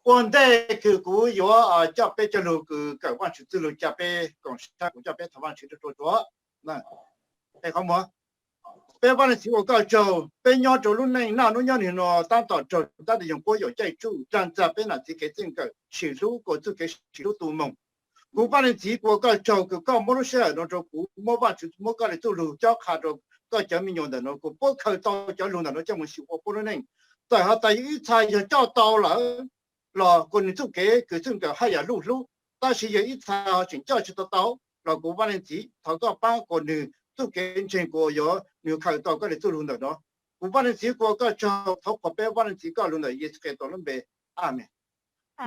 Ua ntej kws kuv yuav coj peb cov lug kws kawm Vaajtswv txwj lug, coj peb koom sab kuv coj peb thov Vaajtswv rua rua. Qhov muag, peb Vaaj Leej Txiv ua koj tsaug, peb nyob rua lub neej naj nub nyob nwg nuav taab tom raug dab ntawd yoog puab yuam caij tsuj dlaag txag peb nam txiv kev txwj kawm sim hlub kuas txuj kev sim hlub tu moog. Kuv Vaaj Leej Txiv kuv ua koj tsaug kws koj muab lub sij hawm nuav rua kuv, muab Vaajtswv muab koj le txuj lug cob qha rua koj cov me nyuam ntawm nuav kuas puab khaws tau cov lug ntawm nuav coj moog xyum ua puab lub neej. Txawm has tas ib txha yog coj tau lawm los kuas nwg txuj kev kws txwj kawm haj yam luj hlub, tab sis yog ib txha ho tseem coj tsi tau tau los kuv Vaaj Leej Txiv thov koj paab kuas nwg txuj kev ntseeg kuas yuav nwg khaws tau koj le txuj lug ntawm nuav. Kuv Vaaj Leej Txiv kuv ua koj tsaug, thov qhuas peb Vaaj Leej Txiv koj lug ntawm Yexus Khetos lub npe, amees.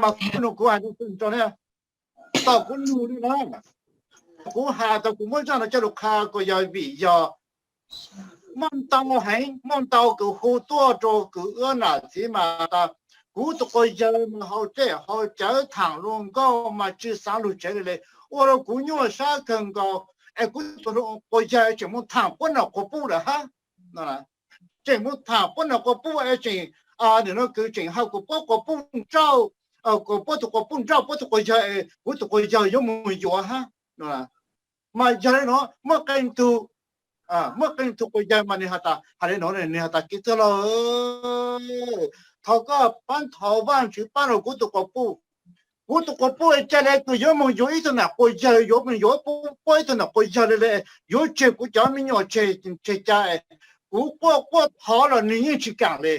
Mas kuv nug kuv has rua, tom kuv nug le nuav, kuv has tas kuv muab zaaj nuav coj lug qha kuas yog vim yog muaj ntau heev, muaj ntau kws hu tuaj rua kws wb nam txiv mas tas kuv tug quas yawg mas haus dlej haus cawv thaam luag nkauj mas tsi xaav lug tsev le le, ua rua kuv nyuaj sab kawg nkaus, es kuv tug quas yawg tseem moog thaam puab nom quas puj lawm hab. Tseem moog thaam puab nom quas puj es tseem, nim no kws tseem has kuas puab quas puj nrauj, kuas puab tug quas puj nrauj puab tug quas yawg, kuv tug quas yawg yuav moog yuav hab. Mas yog le nuav muaj qee tug, muaj qee tug quas yawg mas nwg has tas, has le nuav nwg has tas kev txwj laug, thov koj paab thov Vaajtswv paab rua kuv tug quas puj. Kuv tug quas puj ca le kws yuav moog yuav ib tug nam quas yawg, yuav moog yuav puab ib tug nam quas yawg le le, yuav tseg kuv cov me nyuam tseg ca, kuv quaj quaj thov los nwg yeej tsi kaam le.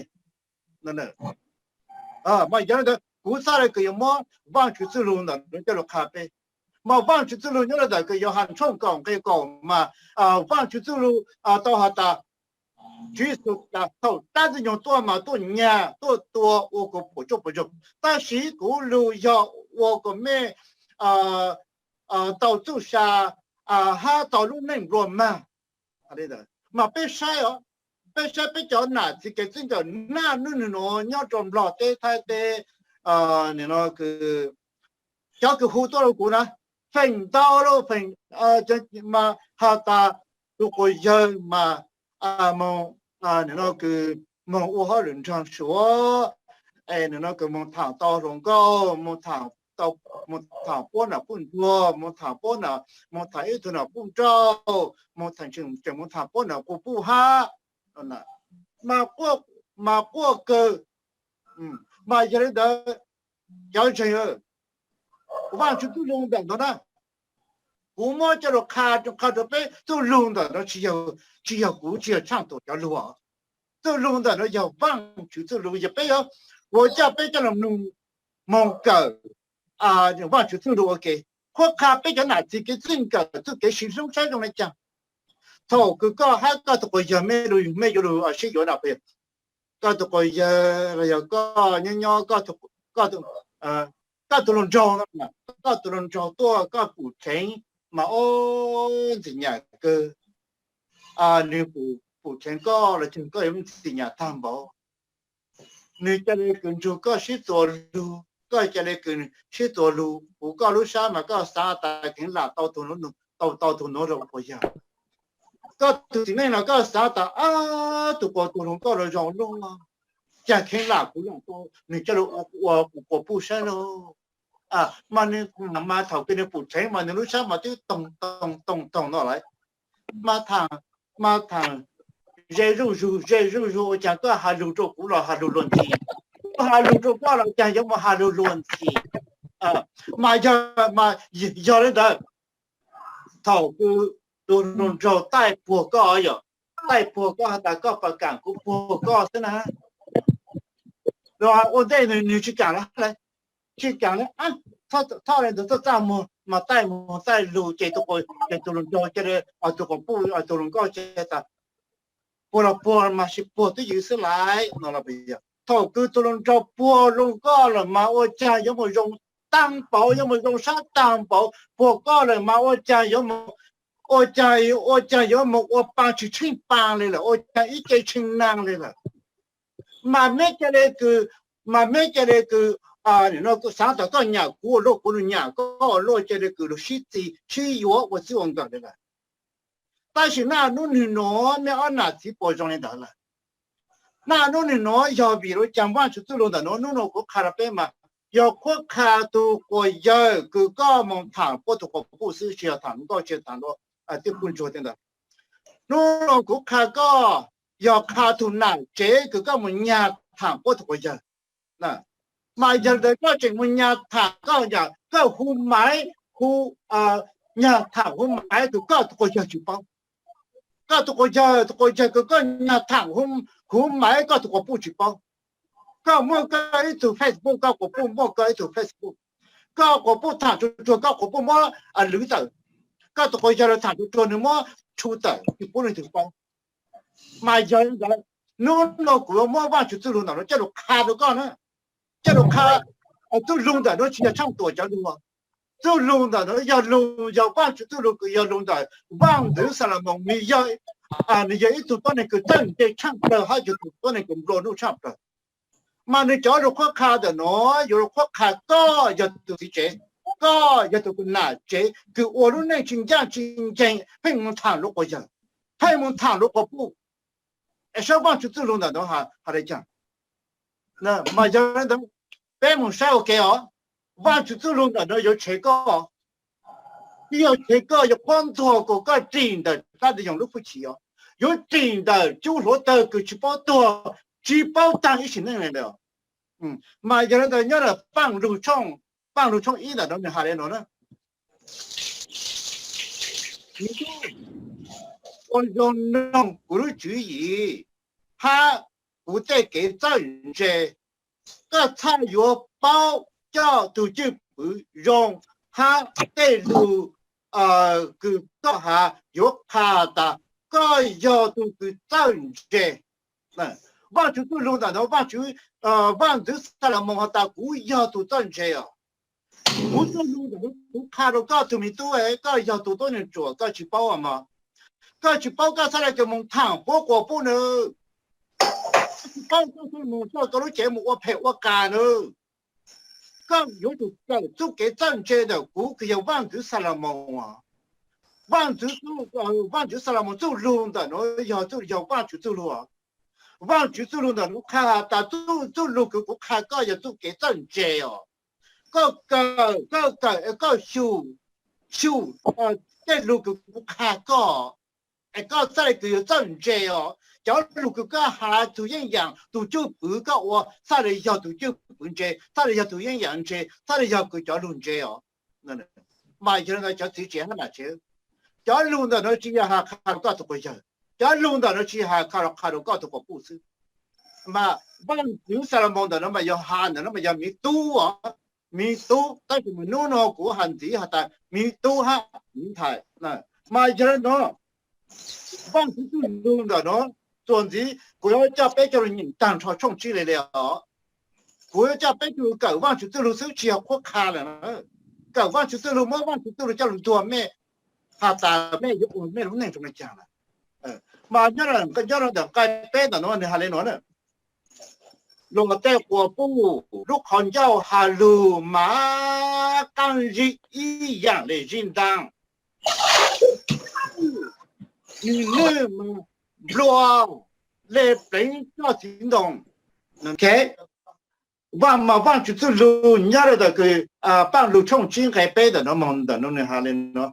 Mas yog le ntawd kuv txhaj le kws yuav muab Vaajtswv txwj lug ntawm nuav coj lug qha peb. Mas Vaajtswv txwj lug nyob le ntawm kws Yauhas tshooj kaum nqe kaum mas Vaajtswv txwj lug tau has tas Tswv Yexus tas thaum dlaab Ntxwg Nyoog tuaj mas tuaj nyag tuaj tua ua kuas puam tsuaj puam ntsoog, tab sis kuv lug yog ua kuas mej tau txuj sa hab tau lub neej nplua mag. Mas peb saib, peb saib peb cov nam txiv kev txwj kawm naj nub nwg nuav nyob rua Nplog teb Thaib teb, nim no kws cov kws hu tuaj rua kuv na, feem ntau lawm, mas has tas tug quas yawg mas moog, nim no kws moog ua hauj lwm nraag Suav, es nim no kws moog thaam tau hluas nkauj, moog thaam puab nam puj nruag, moog thaam puab, moog thaam ib tug nam puj nrauj, moog thaam, tseem moog thaam puab nam quas puj hab. Mas quaj kawg. Mas yog le ntawd, cov ntseeg, Vaajtswv txwj lug ntawm nuav na, kuv muab coj lug qha, qha rua peb txuj lug ntawm nuav tsi yog, tsi yog kuv, tsi yog tshaaj tuam cov lug. Txuj lug ntawm nuav yog Vaajtswv txuj lug, yog peb yuav, kuv coj peb coj lug moog kawm Vaajtswv txuj lug ua ke, qhuab qha peb cov nam txiv kev txwj kawm txuj kev sib hlub saib zoo le caag. Thaum kws koj hab koj tug quas yawg mej lug, mej yuav lug sib yuav na, koj tug quas yawg los yog koj nyob nyob, koj tug hluas nraug, koj tug hluas nraug tuaj koj pum dheev mas ub ntxim nyam kawg. Nwg pum dheev koj los caag koj yuav ntxim nyam taag npaum. Nwg ca le kws nrug koj sib txuas lug, koj ca le kws sib txuas lug, kuv koj lub sab mas koj xaav tas kheev lam tau tug nuav, tau tug nuav rua quas yawg. Koj tug txiv neej los koj xaav tas ab tug quas tug hluas nkauj los zoo luaj, caag kheev lam kuv, nwg coj lug ua kuv quas puj saib lauj. Mas nwg mas thaum kws nwg pum dheev mas nwg lub sab mas twb toog toog toog toog no lawm. Mas thaam, mas thaam ze zuj zug ze zuj zug ua caag koj has lug rua kuv los has lug luag ntxhi, kuv has lug rua koj los caag yuav mus has lug luag ntxhi. Mas yog, mas yog le ntawd, thaum kws tug hluas nraug taij puag koj, yog taij puag koj has tas koj puas kaam kuv puag koj xwb na. Ua ntej nwg tsi kaam le, tsi kaam le, thoj le ntawd txaj txaj muag mas taij muag taij lug ces tug, ces tug hluas nraug ca le, tug quas puj, tug hluas nkauj ca le tas puag los puag mas sib puag twb ywm xwb lawm no los. Thaum kws tug hluas nraug puag hluas nkauj lawm mas ua caag yuav mus zoo taag npaum, yuav mus zoo sab taag npaum, puag koj lawm mas ua caag yuav mus, ua caag, ua caag yuav mus ua paa tsi tsheej paa le lawm, ua caag ib ce tsheej naag le lawm. Mas meb ca le kws, mas meb ca le kws, nim no xaav tas koj nyam kuv ua luaj, kuv lug nyam koj ua luaj, ca le kws lug sib txi sib yuav ua txij ua nkawm le lawm. Tab sis naj nub nwg nuav mej ob nam txiv puas zoo le ntawd lawm? Naj nub nwg nuav yog vim le caag Vaajtswv txuj lug ntawm nuav, nub nuav kuv qha rua peb mas yog qhuab qha tus quas yawg kws koj moog thaam puab tug quas puj xwb, tsi yog thaam nkauj, tsi yog thaam luas, tij puj ntsuag tej ntawd. Nub nua kuv qha koj, yog qha tug nam tsev kws koj moog nyag thaam puab tug quas yawg. Mas yog le ntawd koj tseem moog nyag thaam koj, koj hu maiv, hu, nyag thaam hu maiv kws koj tug quas yawg tsi paub. Koj tug quas yawg, tug quas yawg kws koj nyag thaam hu maiv koj tug quas puj tsi paub. Koj muaj koj ib tug Facebook, koj quas puj muaj koj ib tug Facebook. Koj quas puj thaam tsuag tsuag, koj quas puj muab lwv tawm. Koj tug quas yawg los thaam tsuag tsuag, nwg muab tshu tawm, tsi pub leej twg paub. Mas yog le ntawd, nub nua kuv muab Vaajtswv txuj lug ntawm nuav coj lug qha rua koj na. Coj lug qha, txuj lug ntawm nuav tsi yog tshaaj tuam cov lug. Txuj lug ntawm nuav yog lug, yog Vaajtswv txuj lug kws yog lug ntawm Vaaj Ntxwv Xalumoos, nwg yog, nwg yog ib tug tuab neeg kws txawj ntse tshaaj plawg hab yog tug tuab neeg kws nplua nuj tshaaj plawg. Mas nwg cov lug qhuab qha ntawm nuav yuav lug qhuab qha koj yog tug txiv tsev, koj yog tug nam tsev kws ua lub neej tsi ncaaj tsi nceeg, pheej moog thaam luas quas yawg, pheej moog thaam luas quas puj. Es saib Vaajtswv txuj lug ntawm nuav has le caag. Mas yog le ntawd, peb moog saib ua ke os. Vaajtswv txuj lug ntawm nuav yuav tshev koj, tsi yog tshev koj yuav qhuab ntxuag kuas koj rim ntawm dlaab ntawv yoog lub hwj chim os, yuav rim ntawm cub hluav tawg kws tsi paub tuag, tsi paub taag ib sim neej le ntawd. Mas yog le ntawd nyob ntawm Vaaj Lug tshooj, Vaaj Lug tshooj ib ntawm nuav nwg has le nuav na: Ua zoo noog kuv lub tswv yim hab kuv tej kev txawj ntse, koj txhaj yuav paub coj tug cwj pwm zoo hab tej lug kws koj has yuav qha tas koj yog tug kws txawj ntse. Vaajtswv txuj lug ntawm nuav, Vaaj Ntxwv Xalumoos has tas kuv yog tug txawj ntse os. Kuv txuj lug ntawm nuav kuv qha rua koj tug me tub, koj yog tug tuab neeg ruam koj tsi paub mog. Koj tsi paub koj txhad le kws moog thaam puab quas puj nws. Koj tsi paub koj txhad moog coj koj lub cev moog ua phem ua qas nws. Koj yuav tsum kawm txuj kev txawj ntse ntawm kuv kws yog Vaaj Ntxwv Xalumoos. Vaaj Ntxwv, Vaaj Ntxwv Xalumoos txuj lug ntawm nuav yog txuj, yog Vaajtswv txuj lug. Vaajtswv txuj lug ntawm nuav qha tas txuj, txuj lug kws kuv qha koj yog txuj kev txawj ntse os. Koj kawm, koj kawm es koj xyum, xyum tej lug kws kuv qha koj, es koj txhad le kws yuav txawj ntse os. Cov lug kws koj has tug yeej yaam tug cwj pwm koj ua txhad le yog tug cwj pwm ntse, txhad le yog tug yeej yaam ntse, txhad le yog kws cov lug ntse os. Mas yog le ntawd cov txiv tsev hab nam tsev, cov lug ntawm nuav tsi yog has qha rua koj tug quas yawg, cov lug ntawm nuav tsi yog has qha rua, qha rua koj tug quas puj xwb. Mas Vaaj Ntxwv Xalumoos ntawm nuav mas yog has ntawm nuav mas yog miv tub os, miv tub, tab sis mas nub nua kuv has ntxiv has tas miv tub hab miv ntxhais. Mas yog le nuav, Vaajtswv txuj lug ntawm nuav, txuas ntxiv kuv yuav coj peb coj lug nyeem taag nrho tshooj tsib le le os. Kuv yuav coj peb coj lug kawm Vaajtswv txuj lug xwb tsi yog qhuab qha le. Kawm Vaajtswv txuj lug, muab Vaajtswv txuj lug coj lug ntuag mej, has tas mej yuav ua mej lub neej zoo le caag lawm. Mas nyob rua ntawm nqai peb ntawm nuav nwg has le nuav na: Luas tej quas puj lub qhov ncauj has lug mas qaab zib ib yaam le zib ntaab, nwg nwj mas nplua le pleev roj txiv ntoo. Vaaj, mas Vaajtswv txuj lug nyob rua ntawm kws Vaaj Lug tshooj tsib nqai peb ntawm nuav moog ntawm nuav nwg has le nuav: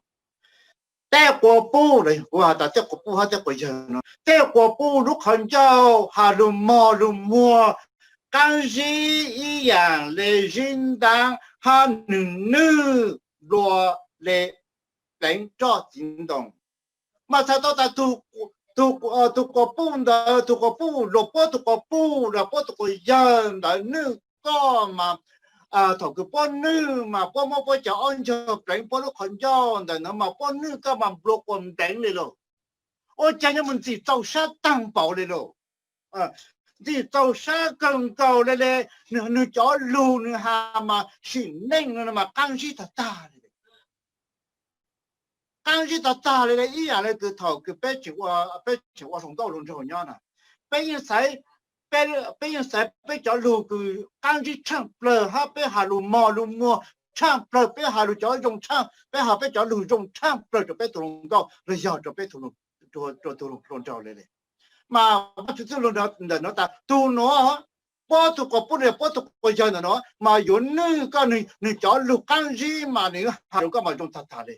Tej quas puj, kuv has tas tej quas puj hab tej quas yawg nuav, tej quas puj lub qhov ncauj has lug mog lug muag qaab zib ib yaam le zib ntaab hab nwg nwj nplua le pleev roj txiv ntoo. Mas txhais tau tas tug quas puj ntawd, tug quas puj, luas puab tug quas puj los puab tug quas yawg ntawd nwj koj mas, thaum kws puab nwj mas puab muab puab cov ob ncaug pleev puab lub qhov ncauj ntawm nuav mas puab nwj koj mas nplua quas npleev le lauj. Ua caag nyob mus ntxim txaus sab taag npaum le lauj. Ntxim txaus sab kawg nkaus le le, nwg cov lug nwg has mas sim neej mas qaab zib tag tag le. Qaab zib tag tag le le ib yaam le kws thaum kws peb tseem ua hluas nkauj hluas nraug nyob na. Peb yeej xaiv, peb yeej xaiv peb cov lug kws qaab zib tshaaj plawg hab peb has lug mog lug muag tshaaj plawg, peb has lug cov zoo tshaaj, peb has peb cov lug zoo tshaaj plawg rua peb tug hluas nkauj los yog rua peb, rua tug hluas nraug le le. Mas Vaajtswv txuj lug ntawm nuav tas tug nuav, puab tug quas puj los puab tug quas yawg ntawm no mas yuav nwj koj, nwg cov lug qaab zib mas nwg has rua koj mas zoo tag tag le.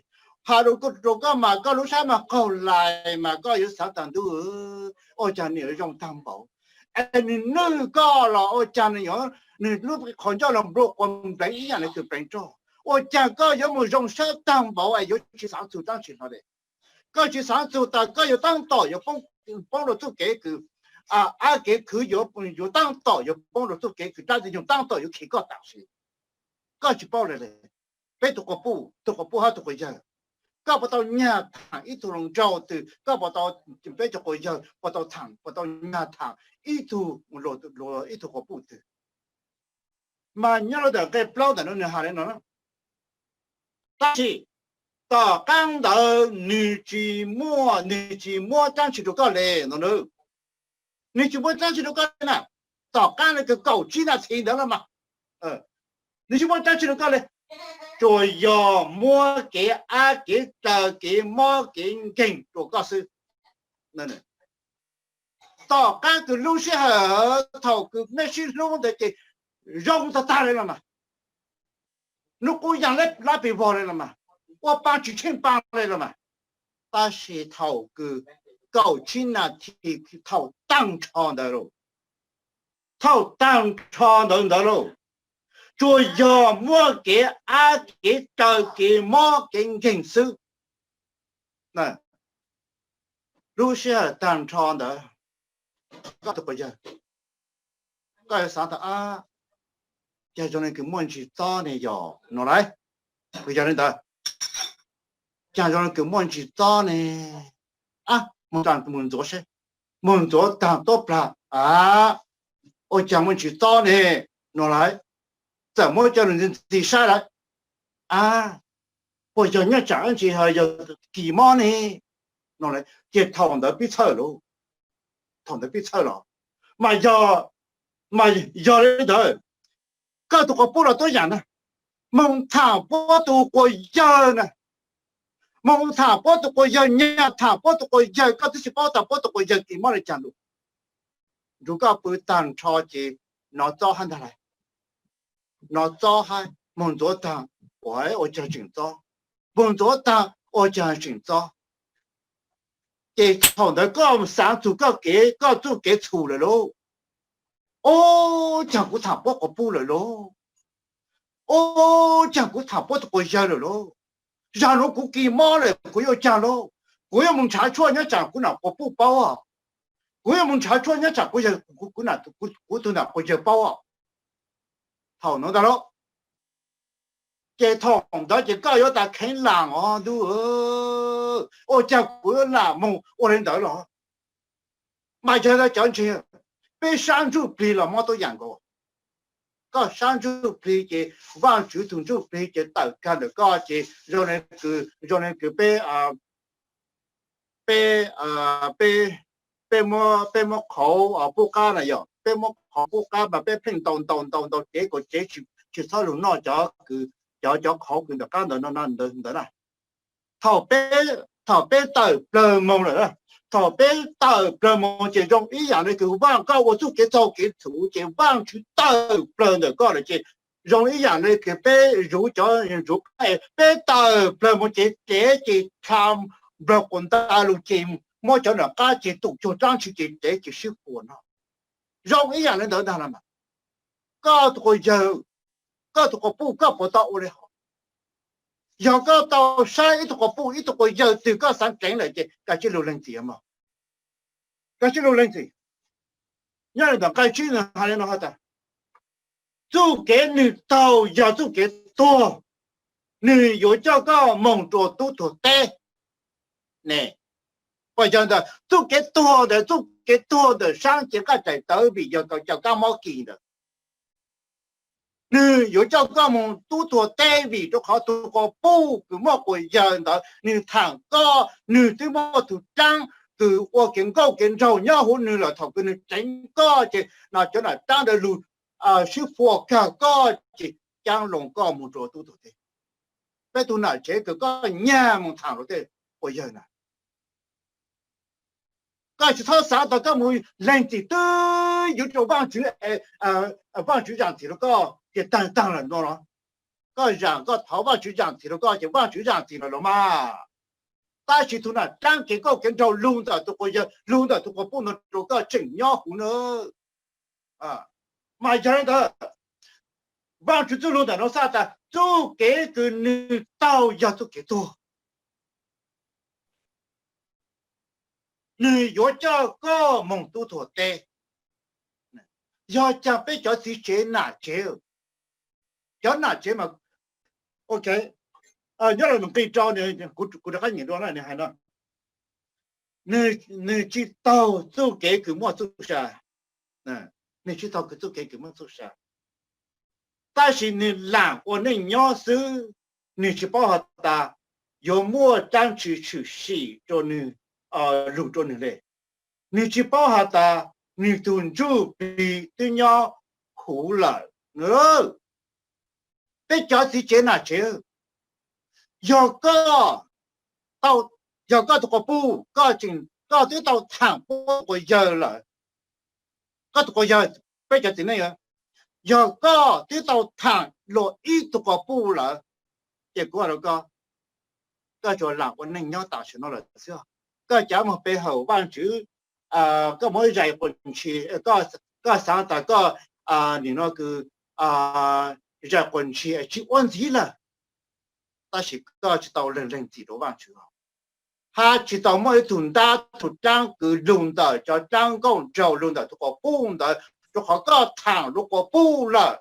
Has rua koj mas koj lub sab mas qaug lais mas koj yuav xaav tas ntuj, ua caag nwg yuav zoo tag npaum. Es nwg nwj koj los ua caag nwg yuav, nwg lub qhov ncauj los nplua quas npleev ib yaam le kws pleev roj. Ua caag koj yuav moog zoo sab tag npaum es yuav tsi xaav txug dlaab tsi hlo le. Koj tsi xaav txug tas koj yuav taab tom yuav poob rua txuj kev kws, ab kev khwv yuav taab tom yuav poob rua txuj kev kws dlaab tsi nyuag taab tom yuav khi koj tam sim. Koj tsi paub le le. Peb tug quas puj, tug quas puj hab tug quas yawg, koj puas tau nyag thaam ib tug hluas nraug twg? Koj puas tau, peb tug quas yawg puas tau thaam, puas tau nyag thaam ib tug, ib tug quas puj twg? Mas nyob rua ntawm nqe plaub ntawm no nwg has le no, tab sis tom qaab ntawd nwg tsi muaj, nwg tsi muab dlaab tsi rua koj le no. Nwg tsi muab dlaab tsi rua koj le na. Tom qaab le kws kaum tsib nas this ntawd los mas, nwg tsi muab dlaab tsi rua koj le, tsuas yog muab kev ab kev taw kev mob kev nkeeg rua koj xwb. Tom qaab kws lub sij hawm thaum kws mej sib hlub ntawd ces zoo tag tag le los mas, nub qub yaag lab pes vog le los mas, ua paa tsis tsheej paa le los mas, tab sis thaum kws kaum tsib nas this thaum taag nrho ntawd lauj, thaum taag nrho ntawd ntawd lauj, tsuas yog muab kev ab kev taw kev mob kev nkeeg xwb. Lub sij hawm taag nrho ntawd, koj tug quas yawg, koj yuav xaav tas, ab, caag zoo le kws muaj ntsis txob ne yog no lauj, kws yog le ntawd, caag zoo le kws muaj ntsis txob ne, ab, moog ntxuav seb, moog ntxuav taag tuab plag, ab, ua caag muaj ntsis txob ne no lauj, txawm muab coj lug ntxi ntxi saib lawm, ab, puas yog nyob tsaam dlaab tsi, yog kis mob ne no lauj, ces thaum ntawd pib txhawj lauj, thaum ntawd pib txhawj los, mas yog, mas yog le ntawd, koj tug quas puj los tuab yaam na, moog thaam puab tug quas yawg na, moog thaam puab tug quas yawg, nyag thaam puab tug quas yawg, koj twb tsi paub tas puab tug quas yawg kis mob le caag lug. Nrug koj pw taag nrho ces nov txob hab ntag lauj, nov txob hab, moog ntxuav taag, ua caag tseem txob, moog ntxuav taag ua caag tseem txob. Ces thaum ntawd koj xaav txug koj kev, koj txuj kev txhum lawm lauj. Ua caag kuv thaam puab quas puj lawm lauj. Ua caag kuv thaam puab tug quas yawg lawm lauj. Zaam nuav kuv kis mob lawm kuv yuav caag lauj? Kuv yuav moog nrhav tshuaj nyob tsaam kuv nam quas puj paub os. Kuv yuav moog nrhav tshuaj nyob tsaam kuv, kuv tug nam quas yawg paub os. Thaum nuav ntag lauj, ces thaum ntawd ces koj yuav tas kheev laam os ntuj, ua caag kuv yuav laam moog ua le ntawd los? Mas yog cov ntseeg, peb sab ntsuj plig los mob tuab yaam nkaus. Koj sab ntsuj plig ces Vaajtswv tug ntsuj plig ces tawm kag ntawm koj ces zoo le kws, zoo le kws peb, peb, peb, peb muab qhauv puj qab na yog, peb muab qhauv puj qab mas peb pheej ntaus ntaus ntaus ntaus cev kom cev tsis txhob lug noj cov, cov, cov qhauv kws ntawm qab ntawd no ntawd na. Thaum peb, thaum peb tawm plawg moog lawm, thaum peb tawm plawg moog ces zoo ib yaam le kws Vaaj, koj ua txuj kev txaug kev txhum ces Vaajtswv tawm plawg ntawm koj lawm ces zoo ib yaam le kws peb zuv cov, zuv qab, peb tawm plawg moog ces cev ces dlha nplawg quas nta lug ces muab cov nram qab ces tum cuag dlaab tsi ces cev ces sib puas noj. Zoo ib yaam le ntawd ntag los mas. Koj tug quas yawg, koj tug quas puj koj puas tau ua le hov? Yog koj tau saib ib tug quas puj ib tug quas yawg twg koj xaav dleev lawm ces koj tsis lug leej txim mog. Koj tsis lug leej txim. Nyob le ntawm nqai tsib nwg has le no has tas, txuj kev nwg taug yog txuj kev tuag, nwg yuav coj koj moog rua tub tuag teb ne. Puas yog ntawd? Txuj kev tuag ntawd, txuj kev tuag ntawm saab ces nqaj daim tawv vim yog cov kab mob kis ntawd. Nwg yuav coj koj moog tub tuag teb vim rua qhov tug quas puj kws muaj quas yawg ntawd nwg thaam koj, nwg twb muaj tug dlaab kws ua kev nkauj kev nraug nyob huv nwg lawm. Thaum kws nwg dleev koj ces no cov nram dlaab ntawd lug sib puas kag koj ces caab loo koj moog rua tub tuag teb. Peb tug nam tsev kws koj nyag moog thaam rua tej quas yawg na, Koj tsis txhob xav tas koj mus lees txim twb yuav rau Vaajtswv, Vaajtswv zaam txim rau koj ces taag taag lawm no los. Koj zaam koj thov Vaajtswv zaam txim rau koj ces Vaajtswv zaam txim lawm los mas. Tab sis tug nam raab kev nkauj kev nraug lug ntawm tug quas yawg, lug ntawm tug quas puj no rau koj tseem nyob huv na. Mas yog le ntawd, Vaajtswv txuj lug ntawm no xav tas txuj kev kws nwg taug yog txuj kev tuag, nwg yuav coj koj moog tub tuag teb. Yog caag peb cov txiv tsev nam tsev, cov nam tsev mas, ok, nyob rau nqi rau, kuv rov qab nyeem dua na, nwg hais no, nwg tsis taug txuj kev kws muaj txuj sa, nwg tsis taug txuj kev kws muaj txuj sa, tab sis nwg laam ua neej nyob xwb, nwg tsis paub has tas yuav muaj dlaab tsi tshwm sim rau nwg, lug rau nwg le. Nwg tsis paub has tas nwg tug ntsuj plig twb nyob huv lawm. Peb cov txiv tsev nam tsev, yog koj, yog koj tug quas puj, koj twb tau thaam puab tug quas yawg lawm, koj tug quas yawg, peb cov txiv neej, yog koj twb tau thaam luag ib tug quas puj lawm, ces kuv has rau koj, koj tsuas laam ua neej nyob tam sim no lawm xwb. Koj cav moog pe hawm Vaajtswv, koj muab zais quas ntshis, koj xaav tas koj nim no kws zais quas ntshis tsis ua ntxiv lawm, tab sis koj tsis tau lees lees txim rau Vaajtswv, hab tsis tau muaj ib tug ntab tug dlaab kws lug ntawm cov dlaab nkauj nraug lug ntawm tug quas puj ntawd, rua qhov koj thaam luag quas puj lawm.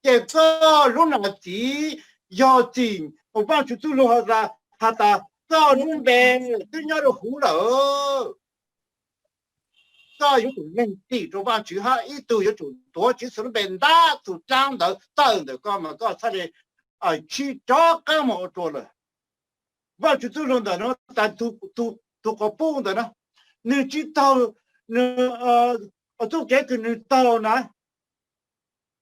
Ces koj lub nam txiv yog txim, Vaajtswv txuj lug has tas koj lub npe twb nyob rua huv lawm. Koj yuav tsum lees txim rau Vaajtswv hab ib tug yuav tsum tuav Tswv Yexus lub npe ntab tug dlaab ntawd tawm ntawm koj mas koj txhaj le tsis rov qaab moog ua rua lawm. Vaajtswv txuj lug ntawm no tas tug quas puj ntawm no, nwg tsis taug txuj kev kws nwg taug na,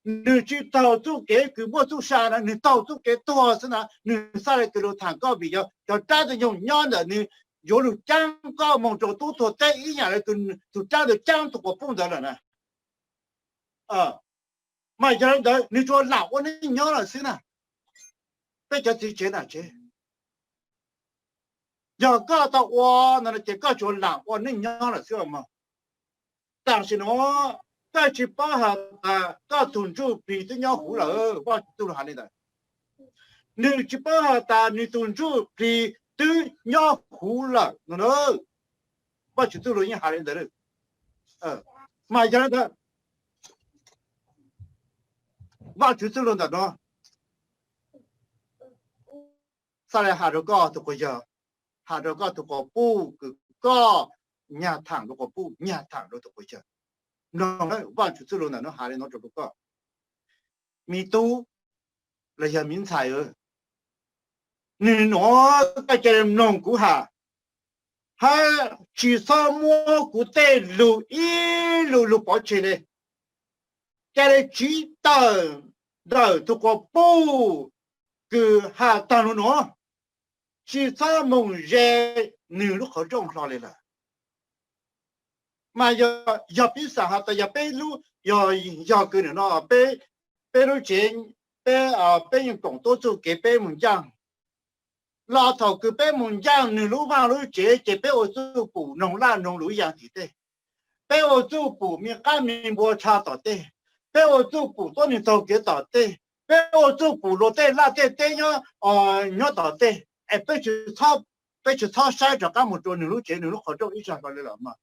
nwg tsis taug txuj kev kws muaj txuj sa na, nwg taug txuj kev tuag xwb na, nwg txhaj le kws lug thaam koj vim yog cov dlaab ntawd nyoog nyob ntawm nwg yuav lug caab koj moog rua tub tuag teb ib yaam le tug dlaab ntawd caab tug quas puj ntawd lawm na. Mas yog le ntawd nwg tsuas laam ua neej nyob lawm xwb na. Peb cov txiv tsev nam tsev, yog koj tau ua no ces koj tsuas laam ua neej nyob lawm xwb mog. Tam sim no koj tsis paub has tas koj tug ntsuj plig twb nyob huv lawm, Vaajtswv txuj lug has le ntawd. Nwg tsis paub has tas nwg tug ntsuj plig twb nyob huv lawm no na. Vaajtswv txuj lug yeej has le ntawd. Mas yog le ntawd, Vaajtswv txuj lug ntawm no txhaj le has rua koj tug quas yawg, has rua koj tug quas puj kws koj nyag thaam rua quas puj, nyag thaam rua tug quas yawg. Mloog, Vaajtswv txuj lug ntawm no has le no rua koj, me tub los yog me ntxhais, nwg nuav koj ca le mloog kuv has, hab tsis txhob muab kuv tej lug ib lug lug pov tseg le. Ca le tsiv tawm ntawm tug quas puj kws has taag lug nuav, tsis txhob moog ze nwg lub qhov rooj hlo le lawm. Mas yog peb xaam has tas yog peb lub, yog, yog kws nwg no peb, peb lub tsev, peb, peb yeej koom tuab txuj kev peb moog ncaaj, los thaum kws peb moog ncaaj nwg lub vaaj lub tsev ces peb ua txuj pum noog laj noog lus yaam tim tej, peb ua txuj pum me qaab me npua tsha tom tej, peb ua txuj pum tuab neeg taug kev tom tej, peb ua txuj pum luag tej laj tej teb nyob, nyob tom tej, es peb tsis txhob saib rov qaab moog rua nwg lub tsev nwg lub qhov rooj ib zaug hlo le lawm mog.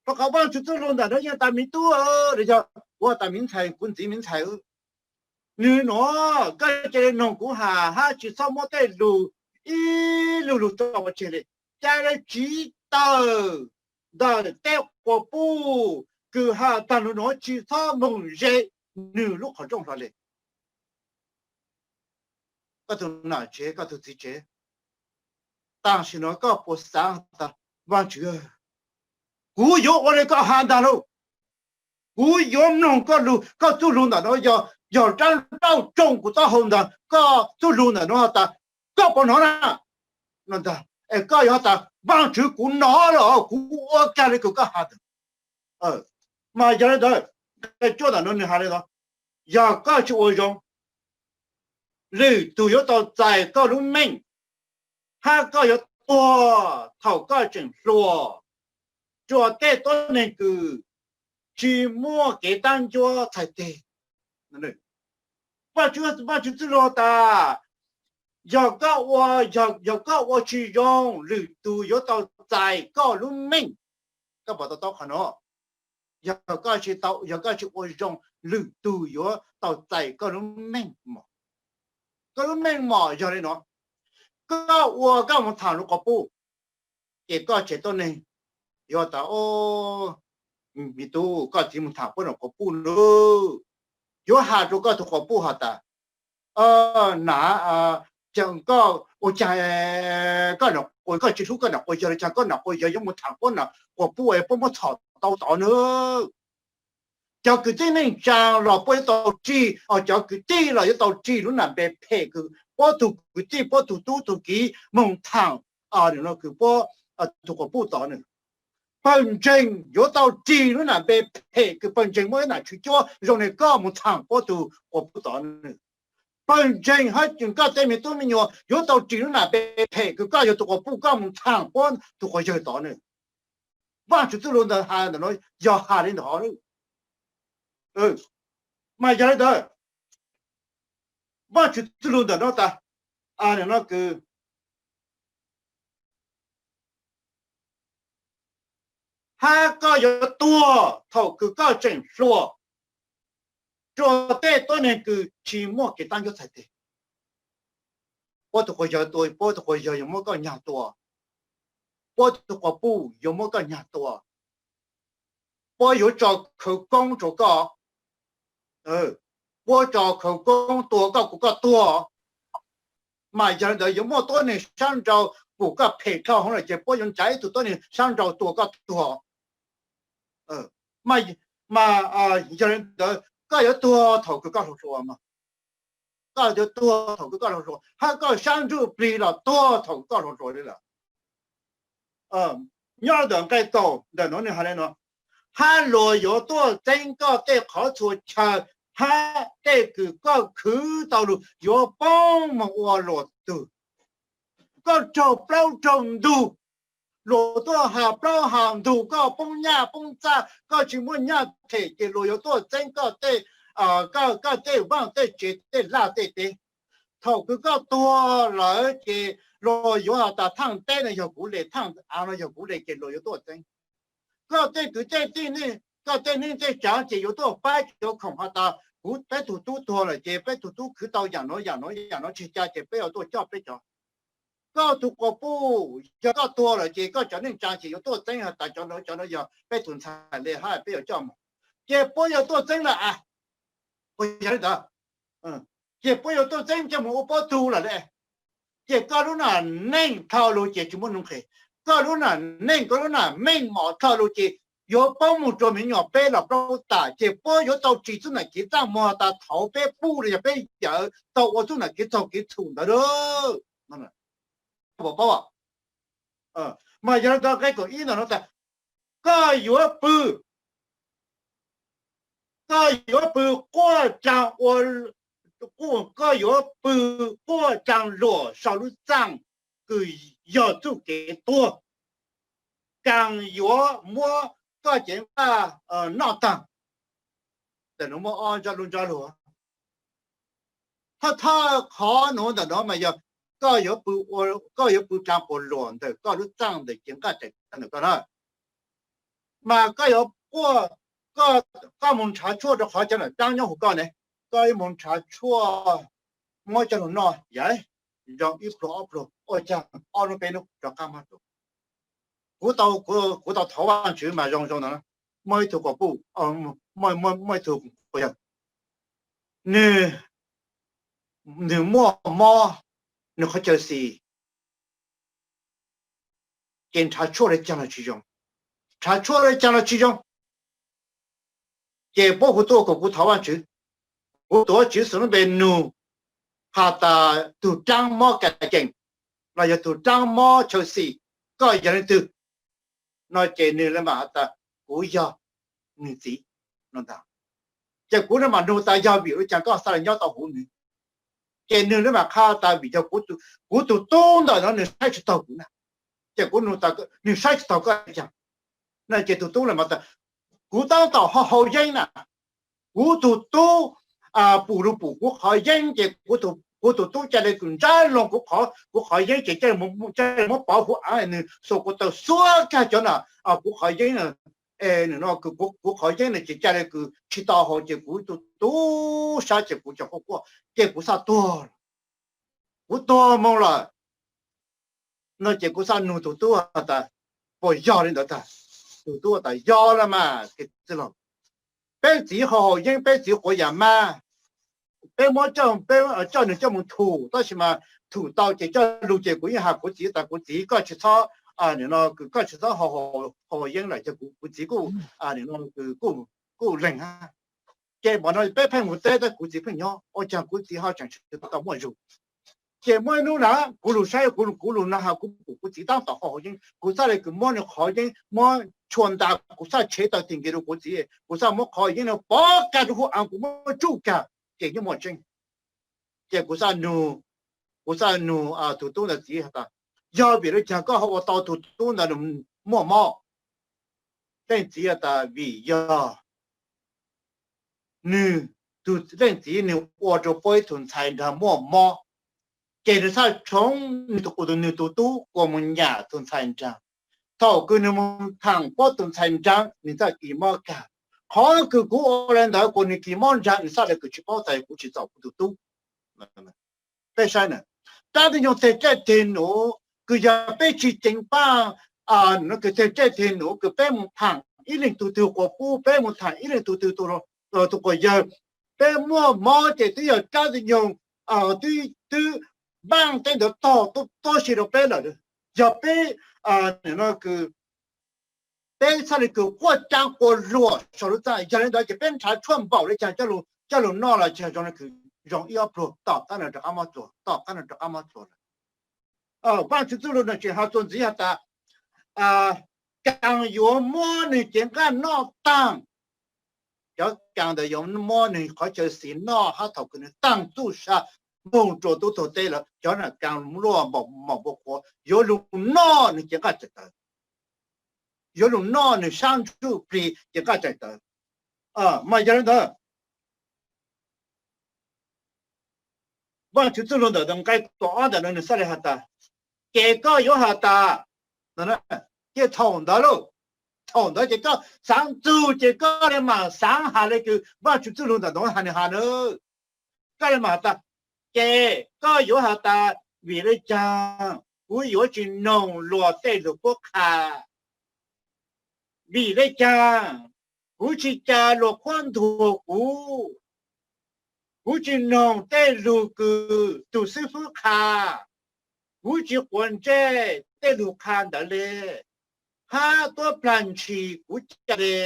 Rua qhov Vaajtswv txuj lug ntawm no yeej tas me tub, yog kuv tas me ntxhais, kuv ntxiv me ntxhais, nwg nuav koj ca le noog kuv has hab tsis txhob muab tej lug ib lug lug tso ua tseg le. Ca le tsiv tawm ntawm tej quas puj kws has taag lug nuav, tsis txhob moog ze nwg lub qhov rooj hlo le. Koj tug nam tsev, koj tug txiv tsev, tam sim no koj puas xaav tas, Vaajtswv, kuv yuav ua le koj has ntag lauj, kuv yuav mloog koj lug, koj txuj lug ntawm no yog, yog rab nrauj tsoo kuv taub hau ntag, koj txuj lug ntawm no has tas, koj puas hnov na? No ntag. Es koj yuav has tas Vaajtswv kuv nov lawm, kuv ua kag li kws koj has ntawd. Mas yog li ntawd, nqe cuaj ntawm no nws has li no, yog koj tsis ua zoo, lwm tug yuav tau txais koj lub meej, hab koj yuav tuag thaum koj tseem hluas, rua tej tuab neeg kws tsis muaj kev tab ncuab txhais teg. Vaajtswv txwj lug tas, yog koj ua, yog koj ua tsis zoo, lwm tug yuav tau txais koj lub meej. Koj puas to taub qhov no? Yog koj tsis ua zoo, lwm tug yuav tau txais koj lub meej mom. Koj lub meej mom yog li no, koj ua koj moog thaam lub quas puj, ces koj tsev tuab neeg yuav tas, me tub, koj txiv moog thaam puab nom quas puj lawm. Yuav has rua koj tug quas puj has tas, nam, koj ua caag, koj tsis hlub koj nom quas yawg los caag, koj nom quas yawg yuav moog thaam puab nom quas puj es puab muab txhom tau tod na. Cov kwv tij neej tsaa los puab yuav tau rig, cov kwv tij los yuav tau rig lub nam npe phem kws puab tug kwv tij, puab tug tub tug kiv moog thaam kws puab tug quas puj tod na. Pawg ntseeg yuav tau rig lub nam npe phem kws pawg ntseeg muab ib nam tswv cuab zoo li koj moog thaam puab tug quas puj tod na. Pawg ntseeg hab koj tej me tub me nyuam yuav tau rig lub nam npe phem kws koj yog tug quas puj koj moog thaam puab tug quas yawg tod na. Vaajtswv txwj lug ntawd has ntawm no yog has li ntawd hov. Mas yog li ntawd, Vaajtswv txwj lug ntawm no tas, no kws, hab koj yuav tuag thaum kws koj tseem hluas, rua tej tuab neeg kws tsis muaj kev tab ncuab txhais teg. Puab tug quas yawg tua, puab tug quas yawg yuav muab koj nyag tua, puab tug quas puj yuav muab koj nyag tua, puab yuav tso khawv koob rua koj, puab tso khawv koob tua koj kuas koj tuag. Mas yog li ntawd yuav muaj tuab neeg sab nrau pum koj phem dhau hov lawm ces puab yuav nrhiav ib tug tuab neeg sab nrau tua koj tuag. Mas yog li ntawd koj yuav tuag thaum kws koj hluas hluas, koj yuav tuag thaum kws koj hluas hluas, hab koj sab ntsuj plig los tuag thaum koj hluas hluas li lawm. Nyob ntawm nqe kaum ntawm no nws has li no, hab luag yuav tuaj txeeb koj tej qhov txhua chaw, hab tej kws koj khwv tau lug yuav poob moog ua luam tug. Koj raug plaub raug ntug, luag tuaj has plaub has ntug, koj poob nyaj poob txag, koj tsis muaj nyaj them ces luag yuav tuaj txeeb koj tej, koj tej vaaj tej tsev tej laj tej teb. Thaum kws koj tuag lawm ces luag yuav has tas thaaj teb no yog kuv le, thaaj av no yog kuv le ces luag yuav tuaj txeeb. Koj tej kwv tej tij, koj tej neej tej tsaav ces yuav tuaj paab cov khoom has tas kuv, peb tug tub tuag lawm ces peb tug tub khwv tau yaam no yaam no yaam no tseg ca ces peb yuav tuaj coj peb cov. Koj tug quas puj, yog koj tuag lawm ces koj cov neej tsaa ces yuav tuaj txeeb has tas cov no cov no yog peb tug ntxhais le hab peb yuav coj moog, ces puab yuav tuaj txeeb lawm as. Puas yog li ntawd? Ces puab yuav tuaj txeeb coj moog ua puab tug lawm le. Ces koj lub nam neej dhau lug ces tsis muaj nuj nqes. Koj lub nam neej, koj lub nam meej mom dhau lug ces yuav poob moog rua me nyuam peb los plaub tas, ces puab yuav tau ris txuj nam kev txaj muag tas thaud peb puj los yog peb yawm tau ua txuj nam kev txaug kev txhum ntawd lawm. Paub, mas yog li ntawd nqe kaum ib ntawm no tas, koj yuav pw, koj yuav pw quaj raa ua, koj yuav pw quaj raa luam sau lub txaaj kws yog txuj kev tuag, kaas yuav muab koj cev nqaj noj taag. Ntawm no muaj ob zaj lug, zaj lug, thawj thawj qhov nuav ntawm no mas yog koj yuav pw, koj yuav pw raa quas luam ntawm koj lub txaaj ntawm cev nqaj rawm ntawm koj na. Mas koj yuav quaj, koj moog nrhav tshuaj rua qhov cov nam tsaab nyob huv koj ne, koj ib moog nrhav tshuaj muab coj lug noj, yog zoo ib pluag ob pluag, ua caag ob nub peb nub rov qaab mob tua. Kuv tau, kuv tau thov Vaajtswv mas zoo zoo ntawd, muaj ib tug quas puj, muaj ib tug quas yawg, nwg, nwg muaj mob, nwg qhov chaw xis, ces nrhav tshuaj le caag los tsis zoo, nrhav tshuaj le caag los tsis zoo. Ces puab hu tuaj kuas kuv thov Vaajtswv, kuv tuav Tswv Yexus lub npe nug has tas tug tsaab mob ka cees, los yog tus rab mob chaw xis, koj yog leej twg? No ces nws li mam has tas kuv yog nws txiv no ntag. Ces kuv li mam nug tas yog vim li cas koj xav los nyob tau hauv nws? Ces nws li mam qha tas vim yog kuv tus tub ntawm no nws saib tsis taus kuv na. Ces kuv nug tas nws saib tsis taus koj li cas? No ces tus tub li mam tas kuv tab tom ho haus yeeb na, kuv tus tub pum lug pum kuv qhov yeeb ces kuv tus tub ca le kws ntsab loo kuv qhov, kuv qhov yeeb ces ca le muab pov huv av, nws xuas kuv taw xuab kag cov na kuv qhov yeeb na, nws no kuv qhov yeeb na ces ca le kws tsis tau haus ces kuv tus tub sab ces kuv cov quaj quaj ces kuv xav tuag, kuv tuag moo lawm. No ces kuv xav nug tus tub has tas puas yog li ntawd tag? Tus tub tas yog los mas, peb txiv ho haus yeeb, peb txiv quav yam mab, peb muab, peb coj nws coj mus thum, tab sis mas thum tau ces coj lug ces kuv yeej has kuv txiv tas kuv txiv koj tsis txhob, koj tsis txhob haus yeeb lawm ces kuv txiv kuj, kuj leeg hab. Ces mam no peb pheej mus teb tab kuv txiv pheej nyob, ua caag kuv txiv ho tseem tsis tau muaj zug. Ces muaj ib hnub na kuv lug saib, kuv lug no has kuv pum kuv txiv tab tom haus yeeb, kuv txhaj le kws muab nws qhov yeeb, muab tshua nta, kuv txhaj tshev taw tis nkees rau kuv txiv, kuv txhaj muab qhov yeeb no pov kag rau huv av, kuv muab tsuj kag ces yeej muaj tseeb. Ces kuv xav nug, kuv xav nug tus tub ntawd txiv has tas yog vim li cas koj ho ua tau tus tub ntawd nws muaj mob? Leej txiv has tas vim yog nws, leej txiv nws ua rau puab ib tug ntxhais nraag muaj mob, ces nws txhaj tshoov nws tus, nws tus tub kua mus nyam tus ntxhais nraag. Thaum kws nws mus thaam puab tus ntxhais nraag nws txhaj kis mob kag. Qhov kws kuv ua le ntawd kuas nws kis mob nraag nws txhaj le kws tsis paub tas kuv tsis txaus kuv tus tub. Peb saib na, rab ntwg nyoog teg caij teg num, kws yog peb tsis ceev paj, kws teg caij teg num kws peb mus thaam ib leeg tug twg quas pub, peb mus thaam ib leeg tug twg tus quas yawg, peb muaj mob ces twb yog rab ntwg nyoog twb npaaj tej ntawd tog tuab si rau peb lawm. Yog peb, peb txhaj le kws quaj caa quas luam saum lub txaj, yog li ntawd ces peb nrhav tshuaj npaum le caag coj lug noj los caag zoo, zoo ib ob pluag tom qab no rov qab mob txuas, tom qab no rov qab mob txuas lawm. Vaajtswv txuj lug nws tseem has txuas ntxiv has tas, kaas yuav muab nwg cev nqaj noj taag, cov kaas ntawd yuav muab nwg qhov chaw xis noj hab thaum kws nwg taag txuj sa moog rua tub tuag teb lawm, cov kaas luaj npaum npua qhuav yuav lug noj nwg cev nqaj tsaim tawv, yuav lug noj nwg sab ntsuj plig cev nqaj tsaim tawv. Mas yog li ntawd, Vaajtswv txuj lug ntawm nqe kaum ob ntawm no nws txhaj le has tas, ces koj yuav has tas, ces thaum ntawd lauj, thaum ntawd ces koj xaav txug ces koj le maam xaav has le kws Vaajtswv txuj lug ntawm no has nws has na. Koj le maam has tas, ces koj yuav has tas, vim le caag kuv yuav tsis noog luas tej lug puab qha? Vim le caag kuv tsis ca luas qhuab ntuas kuv? Kuv tsis noog tej lug kws tug xwb fwb qha, kuv tsis quav ntsej tej lug qha ntawd le, hab tuab plag ntshis kuv ca le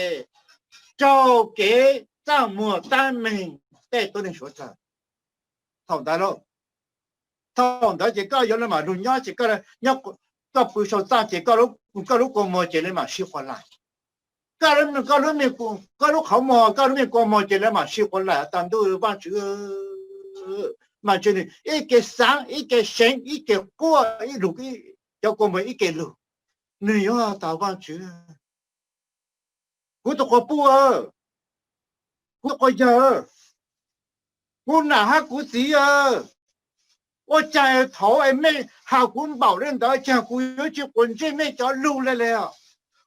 raug kev txaj muag tab meeg tej tuab neeg suav dlawg. Thaum ntawd lauj, thaum ntawd ces koj yuav le maam lug nyob ces koj pw sau txaj ces koj lub kua muag ces le maam sib quas laim. Koj lub, koj lub qhov muag, koj lub me kua muag ces le maam sib quas laim tas ntuj Vaajtswv, mas ntshe nws ib ke xaav ib ke seev ib ke quaj ib lug, cov kua muag ib ke lug. Nws yuav has tas Vaajtswv, kuv tug quas puj, kuv tug quas yawg, kuv nam hab kuv txiv, ua caag thaum es mej has kuv npaum le ntawd caag kuv yuav tsis quav ntsej mej cov lug le le?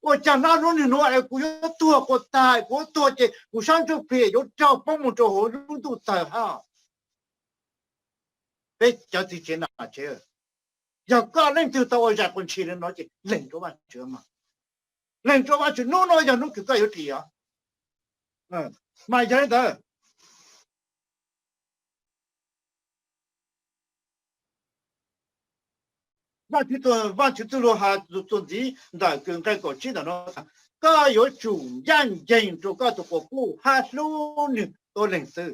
Ua caag nab hnub nwg nuav es kuv yuav tuag quas taag, kuv yuav tuag ces kuv sab ntsuj plig yuav raug poob moog rua huv lub ntuj tawg hab. Peb cov txiv tsev nam tsev, yog koj leej twg tau ua zam quas ntshis le no ces lees rua Vaajtswv mas, lees rua Vaajtswv, nub no yog nub kws koj yuav dim os. Mas yog le ntawd, Vaajtswv txuj lug has txuas ntxiv ntawm kws nqe kaum tsib ntawm no, koj yuav tsum ncaj nceeg rua koj tug quas puj hab hlub nwg tuab leeg xwb.